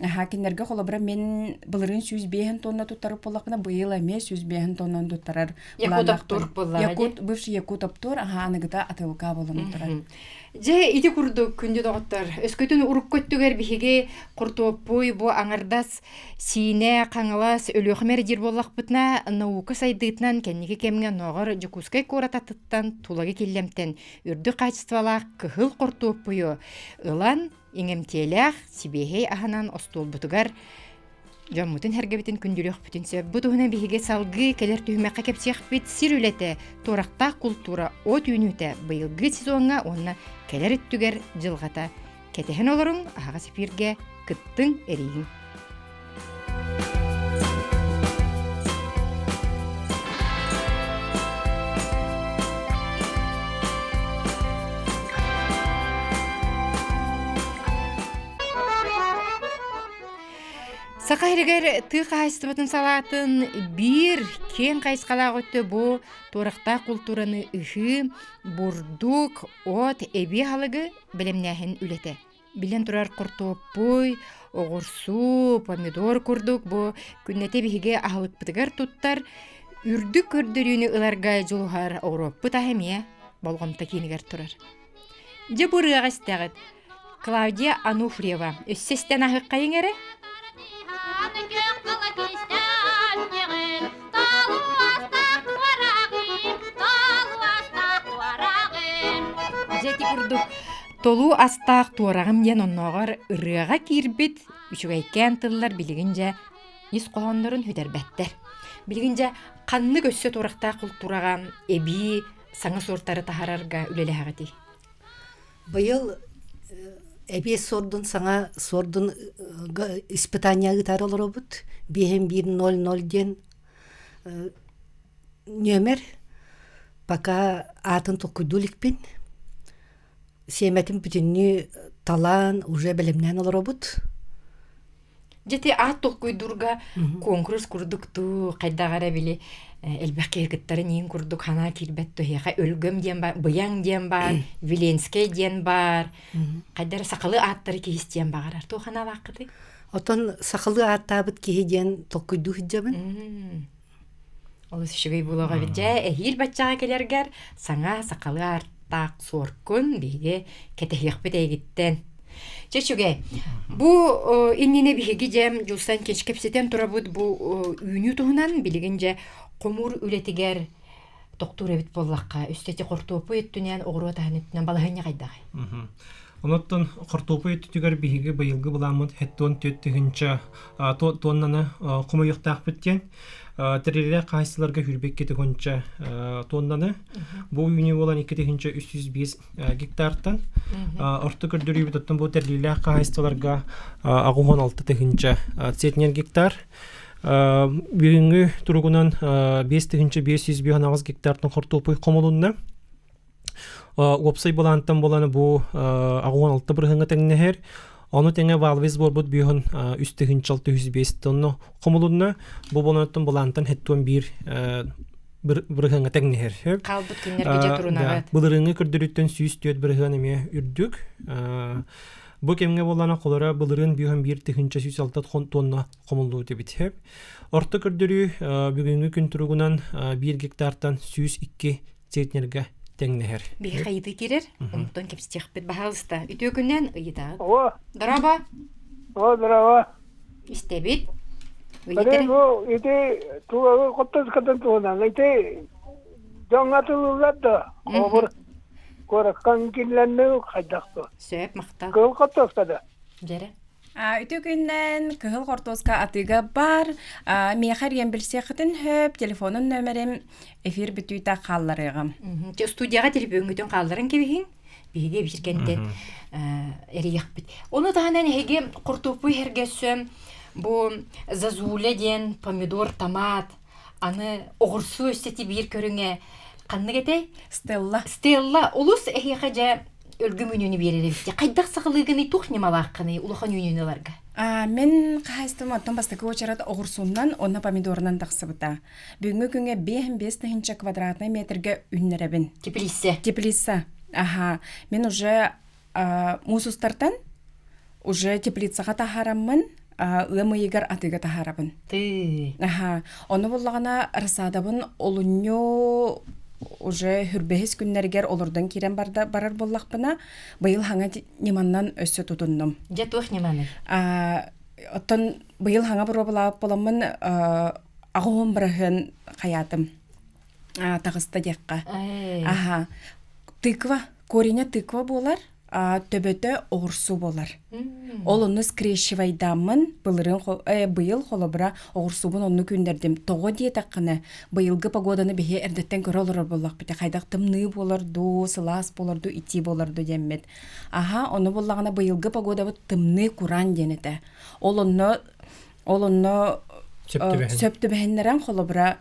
Аха, кинилэргэ холобура мин былырыын 105 тонна туттарар буоллахпына, быйыл эмиэ 105 тоннан туттарар Якутоптур буоллаҕа Якут, бывший Якутоптур, аха, аныгыта атылка буолан турар. Дьэ, ити курдук, күндү доҕоттор, өскөтүн урукку өттүгэр биһиги хортуоппуй бу аҥардас Сиинэ, Хаҥалас, Өлүөхүмэ эрэ диир буоллахпытына, наука сайдыытынан кэнники кэмҥэ оннооҕор Дьокуускай куорат аттыттан Тулагы Киллэмтэн үрдүк хаачыстыбалаах кыһыл хортуоппуйу ылан, иҥэмтиэлээх, сибиэһэй аһынан остуолбутугар дьоммутун-сэргэбитин күндүлүөхпүтүн сөп. Бу туһунан биһиги салгыы кэлэр түһүмэххэ кэпсиэхпит. Сир үлэтэ, туорахтаах култуура от үүнүүтэ быйылгы сезоҥҥа уонна кэлэр өттүгэр дьылҕата Кэтэһэн олоруҥ, аһаҕас эфиргэ кыттыҥ, эрийиҥ. Саха сиригэр тыа хаһаайыстыбатын салаатын биир киэҥ хайысхалаах өттө бу туорахтаах култуураны ыһыы, бурдук, от, эбии аһылыгы бэлэмнээһин үлэтэ. Билэн турар хортуоппуй, оҕурсуу, помидор курдук бу күннэтэ биһиги аһылыкпытыгар туттар үрдүк көрдөрүүнү ыларга дьулуһар оҕуруоппут аһа эмиэ болҕомто киинигэр турар. Дьэ бу ырыаҕа истэҕит. Клавдия Ануфриева өссө истэн аһыаххайыҥ эрэ. Дьэ ити курдук толуу астаах туораҕым диэн оннооҕор ырыаҕа киирбит үчүгэйкээн тыллар билигин дьэ ис хоһооннорун сүтэрбэттэр. Билигин дьэ ханнык өссө туорахтаах култуураҕа эбии саҥа суортары таһарарга үлэлэһэҕитий? Быйыл эбиэс суордун саҥа суордун испытание ыытаары олоробут. Биэһин биир ноль ноль диэн нүөмэр. Пока аатын толкуйдуу иликпин. Сиэмэтин бүтүннүү талаан уже бэлэмнээн олоробут. Дьэ ити аат толкуйдуурга куонкурус курдук дуу, хайдах эрэ били элбэх киһи кыттарын иин курдук санаа киирбэт туһиэхэ өлгөм диэн баар, быйаҥ диэн баар, Виленскэй диэн баар, хайдах эрэ сахалыы ааттары киһи истиэн баҕарар. Туох санаалааххытый? Оттон сахалыы ааттаабыт киһи диэн толкуйдуу сылдьабын. Олус үчүгэй буолуоҕа эбит. Дьэ, эһиил баччаҕа кэлэргэр саҥа сахалыы ааттаах суоркун биһиги кэтэһиэхпит эйигиттэн. Чэ, үчүгэй. Бу иннинэ биһиги дьэ Дьулсан кеч кэпсэтэн турабыт бу үүнүү туһунан билигин дьэ хомуур үлэтигэр тохтуур эбит буоллахха, өссө ити хортуоппуй өттүнэн, оҕуруот аһын өттүнэн балаһыанньа хайдаҕый? Онуттан хортуоппуй өттүтүгэр биһиги быйылгы былааммыт 74 тыһыынча туоннаны хомуйуохтаахпыт диэн тэрилэлээх хаһаайыстыбаларга хүрбэкки тыһыынча туоннаны бу үүнүү буолан 2305 гектартан орто көрдөрүүбүт оттон бу тэрилэлээх хаһаайыстыбаларга 86 тыһыынча центнер гектар бүгүҥҥү туругунан 5558 гектартан хортуоппуй хомулунна Уопсай былаантан буолан бу 66 бырыһыҥҥа тэҥнэһэр. Ону тэҥэ валовый сборбут бүүһүн 3 605 тонна хомулунна. Бу болонуттан былаантан 71 бырыһыаҥҥа тэҥнэһэр. Хаалбыт күннэргэ дьэ турунаҕыт. Былырыыҥҥы көрдөрүүттэн 104 бырыһыан эмиэ үрдүк. Бу кэмҥэ буоллаҕына холоро былырыын бүүһүн 1 106 тонна хомуллубут эбит. Орто көрдөрүү бүгүҥҥү күн туругунан 1 гектартан 102 центнергэ тэҥнэһэр. Биһи хайытыы киирэр, онтон кэпсэтиэхпит баһаалыста. Үтүө күннэн ыйытаҕыт. О. Дорообо. О, здорово. Истэбит. Ыйытар. Бу ити тугу хоттоскатын туһунан ити дьоҥҥо тылыллар да холобур куораккан киллэннэ хайдах то. Сөп, махтал. Кыл хоттоскада. Дьэрэ. Үтүө күннэн кыһыл хортуоска атыыга бар. Миэхэ эрийэн билсиэххитин сөп. Телефонун нөмерим эфир бүтүүтэ хаалларыаҕым. Студияҕа телефоҥҥутун хаалларан кэбиһиҥ. Биһиги эбиир кэнтэн эрийэхпит. Ону таһынан эһиги хортуоппуй иһэргэ өссө бу зазуля диэн помидор, томат, аны оҕурсуу өссө ити биир көрүҥэ ханнык этэй? Стелла. Стелла олус эһиэхэ дьэ өлгөм үүнүүнү биэрэр эбит. Хайдах сахалыыгыный, туох ньымалааххыный улахан үүнүүнү ыларга? Мин хаһаайыстыбам оттон бастакы уочарат оҕурсуннан уонна помидорунан тахсыбыта. Бүгүҥҥү күҥҥэ 5 тыһыынча квадратнай метргэ үүннэрэбин. Теплица. Теплица. Аха. Мин уже муус устартан уже теплицаҕа таһаараммын ыам ыйыгар атыыга таһаарабын. Ты. Аха. Ону буллаҕына рассадабын олунньу уже хүрбэһис күннэригэр олордон киирэн барда барар буоллахпына быйыл хаҥа ньыманнан өссө тутуннум. Дьэ туох ньыманы? Оттон быйыл хаҥа боруобалаабыт буоламмын аҕыһын быраһыан хайаатым таҕыста диэххэ. Аха. Тыква, кореня тыква буолар, төбөтө оҕурсу буолар. Ол онно скрещивайдааммын былырыын быйыл холобура оҕурсубун онну күннэрдим. Тоҕо диэтэххинэ, быйылгы погоданы биһи эрдэттэн көрө олорор буоллахпыт. Хайдах тымныы буолар дуу, сылаас буолар дуу, итии буолар дуу диэммит. Аха, ону буллаҕына быйылгы погодабыт тымныы кураан диэн этэ. Ол онно ол онно сөп түбэһиннэрэн холобура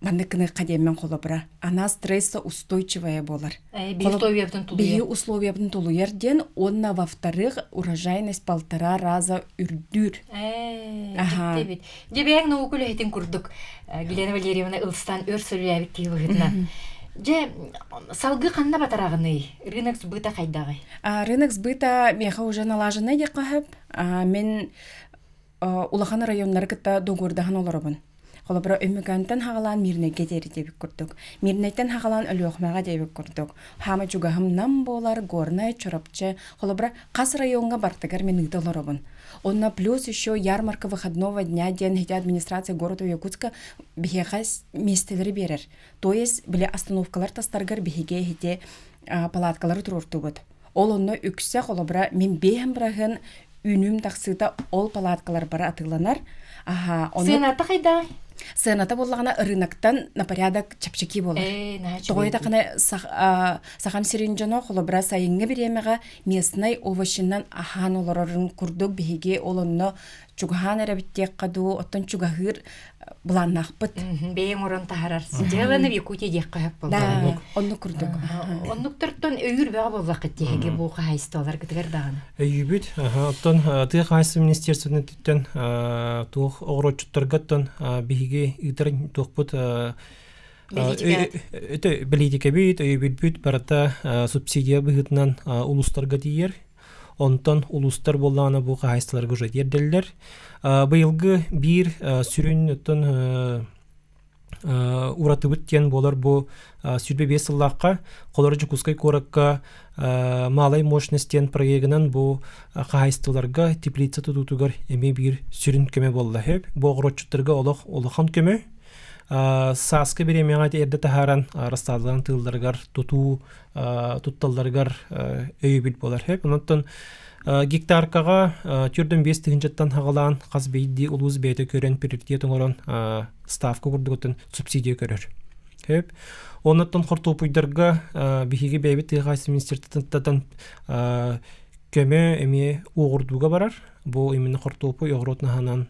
маннык гыныахха диэммин холобура она стресса устойчивая буолар. Биһи условиябытын тулуйар. Биһи условиябытын тулуйар диэн уонна во-вторых урожайность полтора раза үрдүүр. Аха. Дьэ бэйэҥ наука үлэһитин курдук Елена Валерьевна ылсан өр сөрүлээбит киһи быһыытынан. Дьэ, салгыы ханна батараҕыный? Рынок сбыта хайдаҕый? Рынок сбыта миэхэ уже налаженный диэххэ сөп. Мин улахан районнары кытта договордаһан олоробун. Холобура, Өймөкөөнтөн хаҕалаан Мирнэйгэ диэри диэбит курдук. Мирнэйтэн хаҕалаан Өлүөхүмэҕэ диэбит курдук. Хаама чугаһым Нам буолар, Горнай, Чурапчы. Холобура, хас райоҥҥа бартыгар мин ыыта олоробун. Онно плюс еще ярмарка выходного дня диэн ити администрация города Якутска биһиэхэ миэстэлэри биэрэр. То есть, били остановкалар тастарыгар биһиги ити палаткалары туруортубут. Ол онно үксэ холобура мин биэһэн быраһыан үүнүүм тахсыыта ол палаткалар бары атыыланар. Аха, ону Сыаната хайдаҕый? Сыаната буоллаҕына рыноктан на порядок чэпчэки буолар. Ээ, наһаа Тоҕо этахына Сахам сирин дьоно холобура сайыҥҥы бириэмэҕэ местнай овощинан аһаан олорорун курдук биһиги ол онно чугаһаан эрэбит диэххэ дуу, оттон чугаһыыр былааннаахпыт. Бэйэҥ орон таһарар. Дело в Якутии диэххэ сөп буолла. Оннук курдук. Оннуктартан өйүүр бөҕө буоллаххыт тиһиги бу хаһаайыстыбаларгытыгар даҕаны. Өйүүбүт. Оттон тыа хаһаайыстыба министерствотын туох оҕуроччуттаргаттан биһиги ыытар туохпут бэлиитикэбит, өйөбүлбүт барыта субсидия быһыытынан улуустарга тиийэр. Онтон улуустар буоллаҕына бу хаһаайыстыбаларга уже тиэрдэллэр. Быйылгы биир сүрүн оттон уратыбыт диэн буолар бу 25 сыллаахха Холоро Дьокуускай куоракка малай мощность диэн проегынан бу хаһаайыстыбаларга теплица тутуутугар эмиэ биир сүрүн көмө буолла. Бу оҕуроччуттарга олох улахан көмө. Сааскы бириэмэҕэ эрдэ таһааран рассадаларын тыылларыгар тутуу тутталларыгар өйөбүл буолар. Онтон гектаркаҕа түрдөн биэс тыһыынчаттан хаҕалаан хас биирдии улуус бэйэтэ көрөн приоритет оҥорон ставка курдугуттан субсидия көрөр. Хөп. Оннуттан хортуопуйдарга биһиги бэйэбит тыа хаһаайыстыба министерствотыттан көмө эмиэ уоҕурдууга барар. Бу именно хортуопуй оҕуруот наһанан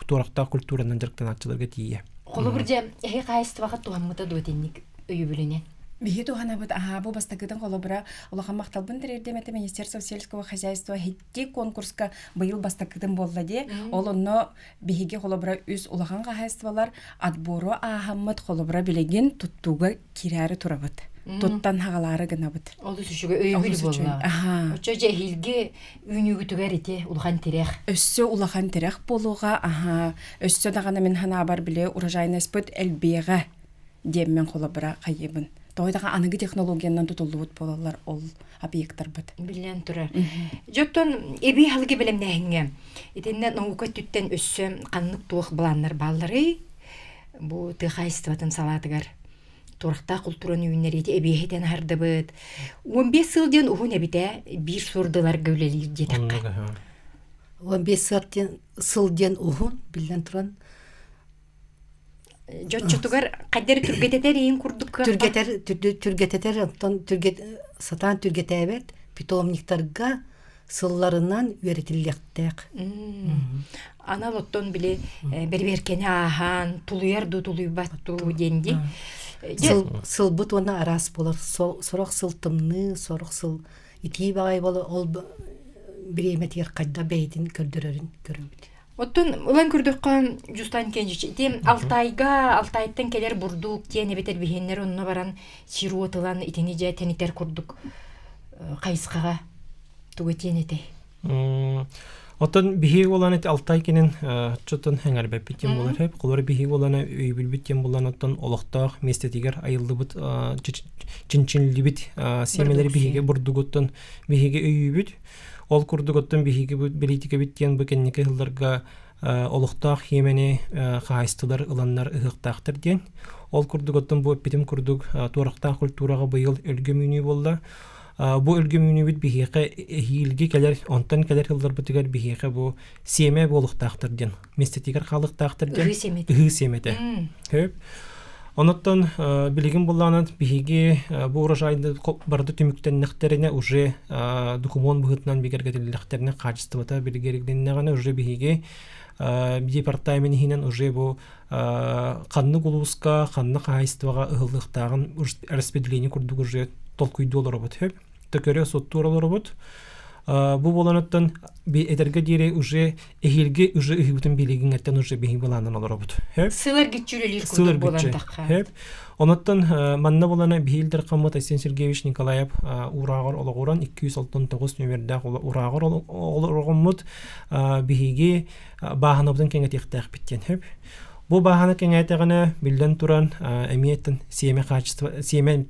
туорахтаах культуранан дьарыктанааччыларга тиийэ. Холобур дьэ, эһи хаһаайыстыбаҕа туһаммыта дуо итинник өйөбүлүнэн? Биһи туһанабыт аһаа бу бастакытын холобура улахан махталбын тириэрдиэм этэ Министерство сельского хозяйства хитти конкурска быйыл бастакытын буолла дии. Ол онно биһиги холобура үс улахан хаһаайыстыбалар отбору ааһаммыт холобура билигин туттууга киирээри турабыт. Туттан хаҕалаары гынабыт. Олус үчүгэй өйөбүл буолла. Оччо дьэ эһиилги үүнүүгүтүгэр ити улахан тирэх. Өссө улахан тирэх буолуоҕа. Аһаа. Өссө даҕаны мин санаабар били урожайностьпыт элбиэҕэ. диэммин холобура хайыыбын. Тоҕо даҕа аныгы технологиянан тутуллубут буолаллар ол объектарбыт. Биллэн турар. Дьоттон эбии халыгы бэлэмнээһиҥҥэ итиннэ наука өттүттэн өссө ханнык туох былааннар баалларый? Бу тыа хаһаайыстыбатын салаатыгар туорахтаах култуураны үүннэриити эбиэһитэн аһардыбыт. 15 сыл диэн уһун эбитэ биир суордаларга үлэлиир диэтэххэ. 15 сыл диэн уһун, биллэн туран, Дьоччутугар хайдары түргэтэтэр иин курдук Түргэтэр, түргэтэтэр, оттон түргэт, сатаан түргэтээбэт питомниктарга сылларынан үөрэтиллиэхтээх. Анал оттон били бэрбиэркэни ааһан, тулуйар дуу, тулуйбат дуу диэн дии. Сыл, сылбыт уонна араас буолар. Сорох сыл тымныы, сорох сыл итии баҕайы буолар. Ол бириэмэтигэр хайдах бэйэтин көрдөрөрүн көрөбүт. Оттон ылан көрдөххө, Дьустан Кенжич, ити Алтайга, Алтайтан кэлэр бурдук диэн эбэтэр биһиэннэр онно баран сир уот ылан итини дьэ тэнитэр курдук хайысхаҕа тугу этиэн этэй? Оттон биһиги буолан ити Алтай кинин чотон хэҥэрбэппит диэн буолар хэп. Холор биһиги буолан өйбүлбүт диэн буолан оттон олохтоох миэстэтигэр айыллыбыт чинчинлибит сиэмэлэри биһиги бурдугуттан биһиги өйүүбүт. Ол курдук оттон биһиги бэлиитикэбит диэн бу кэнники сылларга олохтоох хиэмэни хаһаайыстылар ыланнар ыһыахтаахтар диэн. Ол курдук оттон бу эппитим курдук туорахтаах культураҕа быйыл өлгөм үүнүү буолла. Бу өлгөм үүнүүбүт биһиэхэ эһиилги кэлэр, онтон кэлэр сылларбытыгар биһиэхэ бу сиэмэ буолуохтаахтар диэн, миэстэтигэр хаалыахтаахтар диэн. Ыһыы сиэмэтэ. Ыһыы сиэмэтэ. Хөп. Онуттан билигин буллаанан биһиги бу урожайды барыта түмүктэннэхтэринэ уже докумуон быһыытынан бигэргэтиллэхтэринэ хаачыстыбата бигэргэннэҕинэ уже биһиги департамент иһинэн уже бу ханнык улууска ханна хаһаайыстыбаҕа ыһыллыахтааҕын распределение курдук уже толкуйдуу олоробут сөп төкөрө суоттуур олоробут бу буоланыттан этэргэ диэри уже эһиилги уже ыһыыбытын билигиҥҥэттэн уже биһиги былаанан олоробут. Сыл эргиччи үлэлиир курдук буолан тахха. Хөп. Онуттан манна булана биһиил дархаммыт Айсен Сергеевич Николаев урааҕар олоҕуран 269 нүөмэрдээх урааҕар олоҕоммут биһиги бааһынабытын кэҥэтиэхтээхпит диэн хөп. Бу бааһына кэҥээтэҕинэ биллэн туран эмиэ сиэмэ качество сиэмэ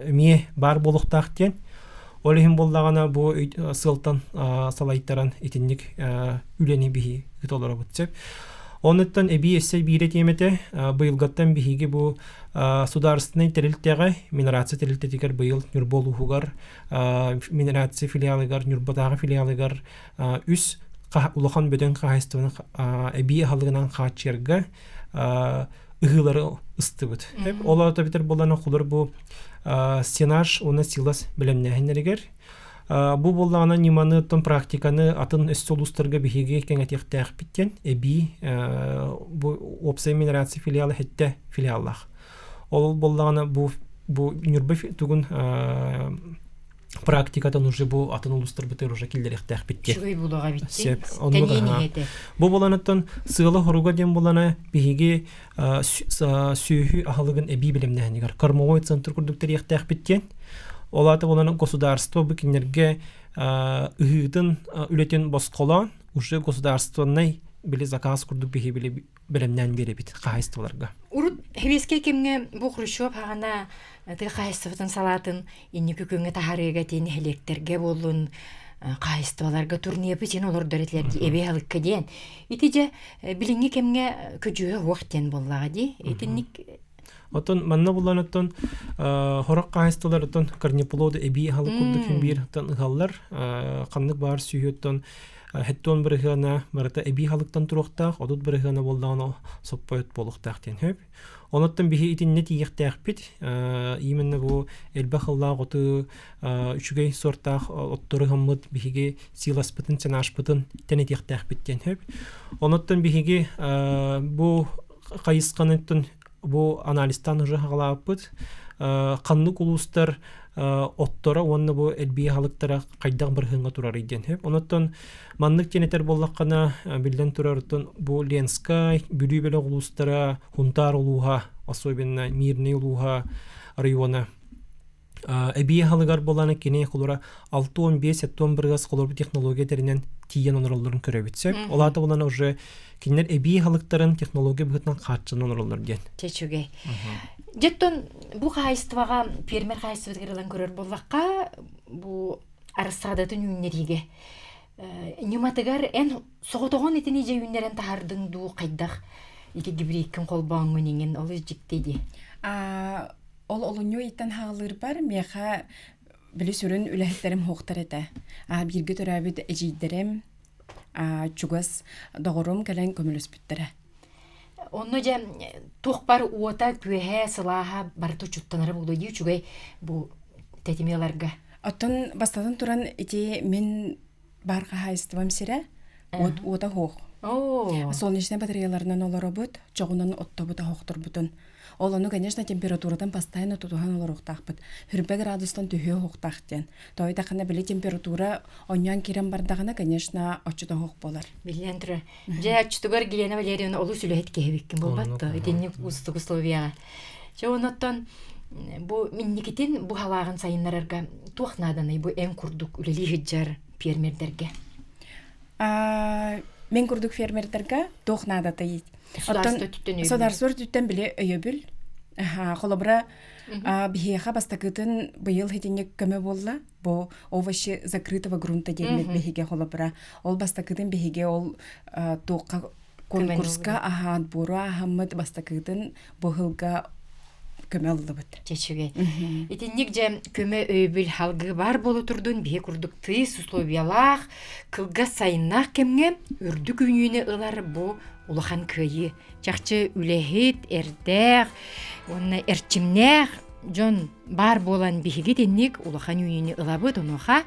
эмиэ баар буолуохтаах диэн Ол иһин буоллаҕына бу сыалтан салайтаран итинник үлэни биһи ыта олоробут сөп. Онуттан эбии өссө биирэ тиэмэтэ быйылгаттан биһиги бу судаарыстыбаннай тэрилтэҕэ минерация тэрилтэтигэр быйыл Ньурба улууһугар минерация филиалыгар Ньурбатааҕы филиалыгар үс улахан бөдөҥ хаһаайыстыбаны эбии аһылыгынан хааччыйарга ыһыылары ыстыбыт. Ол аата битэр буоллаҕына холор бу сенаж уонна силос бэлэмнээһиннэригэр бу буоллаҕына ньыманы оттон практиканы атын өссө улуустарга биһиги кэҥэтиэхтээхпит диэн эбии бу уопсай минерация филиала хэттэ филиаллаах. Ол буоллаҕына бу бу Ньурба тугун практикатын уже бу атын улуустарбытыгар уже киллэриэхтээхпит диэн. Үчүгэй буолуоҕа эбит Сөп. Оннук Бу буоланыттан сыала хоруга диэн буолана биһиги сүөһү аһылыгын эбии бэлэмнээһинигэр кормовой центр курдук тэриэхтээхпит диэн. Ол аата буолана государство бу кинилэргэ ыһыытын үлэтин босхолоон уже государственнай били заказ курдук биһи били бэлэмнээн биэрэбит хаһаайыстыбаларга. Урут Хевескэй кэмҥэ бу Хрущев хаҕана тыа хаһаайыстыбатын салаатын инники күҥҥэ таһаарыыга тиэн нэһилиэктэргэ буоллун хаһаайыстыбаларга турнепы син олордор этилэр дии эбии аһылыкка диэн. Ити дьэ билиҥҥи кэмҥэ көдьүүһэ суох диэн буоллаҕа дии. Итинник Оттон манна булан оттон хорох хаһаайыстыбалар оттон корнеплоды эбии аһылык курдук хин биир оттон ыһаллар ханнык баар сүүһү Хеттуон бырыһыана барыта эбии халыктан туруохтаах, 30 бырыһыана буоллаҕына соппойот буолуохтаах диэн сөп. Онуттан биһи итиннэ тиийиэхтээхпит. Именно бу элбэх ыллаах оту үчүгэй суортаах оттору ыһаммыт биһиги силаспытын, сенашпытын тэнитиэхтээхпит диэн сөп. Онуттан биһиги бу хайысханыттан бу анализтаан уже хаҕалаабыппыт. Ханнык улуустар отторо уонна бу элбии аһылыктара хайдах бырыһыаҥҥа турарый диэн сөп. Онуттан маннык диэн этэр буоллаххына, биллэн турар, оттон бу Ленскай, Бүлүү бөлөх улуустара, Хунтаар улууһа, особенно Мирный улууһа района эбии аһылыгар буолан кини холура 65-70 бырыгас холорбут технология тэринэн тиийэн онороллорун көрөбүт сөп. Ол аата буолан уже кинилэр эбии аһылыктарын технология быһыытынан хааччынан онороллор диэн. Чэчүгэй. Дьэттон бу хаһаайыстыбаҕа фермер хаһаайыстыбатыгар ылан көрөр буоллахха бу арассаадатын үүннэриигэ ньыматыгар эн соҕотоҕун итини дьэ үүннэрэн таһаардыҥ дуу хайдах ити гибридкин холбооҥҥун иҥин олус дьикти дии. Ол олунньу ыйтан хаалыырбар миэхэ били сүрүн үлэһиттэрим суохтар этэ. Бииргэ төрөөбүт эдьиийдэрим, чугас доҕорум кэлэн көмөлөспүттэрэ. Онно дьэ туох бар уота, күөһэ, сылааһа барыта учуттанара буолуо дии үчүгэй бу тэтими ыларга. Оттон бастатан туран ити мин баар хаһаайыстыбам сирэ уота суох. Оо. Солнечнай батареяларынан олоробут, чоҕунан оттобут оһохторбутун. Ол ону, конечно, температуратын постоянно тутуһан олоруохтаахпыт. Хүрбэ градустан түһүө оһохтоох диэн. Тоойдахына били температура онньоон киирэн бардаҕына, конечно, оччото оһох буолар. Биллэн турар. Дьэ, оччотугар Гелена Валерьевна олус үлэһит киһи эбиккин буолбат дуо? Итинник уустук условияҕа. Чэ, онуттан бу минникитин бу халааҕын сайыннарарга туох нааданый бу эн курдук үлэлии сылдьар фермердэргэ? Мен курдук фермердэргэ туох наадатый? Оттон Судаарыстыба өттүттэн били өйөбүл. Холобура, биһиэхэ бастакытын быйыл хитинник көмө буолла. Бу овощи закрытого грунта диэммит биһиги холобура. Ол бастакытын биһиги ол туохха конкурска аһаан буору ааһаммыт бастакытын бу сылга көмө ыллыбыт. Чэчүгэй. Итинник дьэ көмө өйөбүл халгыы бар буола турдун биһи курдук тыйыс условиялаах, кылгас сайыннаах кэмҥэ үрдүк үүнүүнү ылар бу улахан кыайыы. Чахчы үлэһит, эрдээх уонна эрчимнээх дьон баар буолан биһиги итинник улахан үүнүүнү ылабыт. Онуоха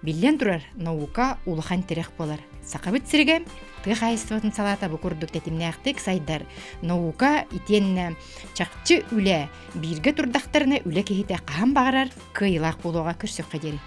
Биллэн турар, наука улахан тирэх буолар. Сахабыт сиригэ тыа хаһаайыстыбатын салаата бу курдук тэтимнээхтик сайдар. Наука итиэннэ чахчы үлэ бииргэ турдахтарына үлэ киһитэ хаһан баҕарар кыайыылаах буолуоҕа көрсөххө диэри.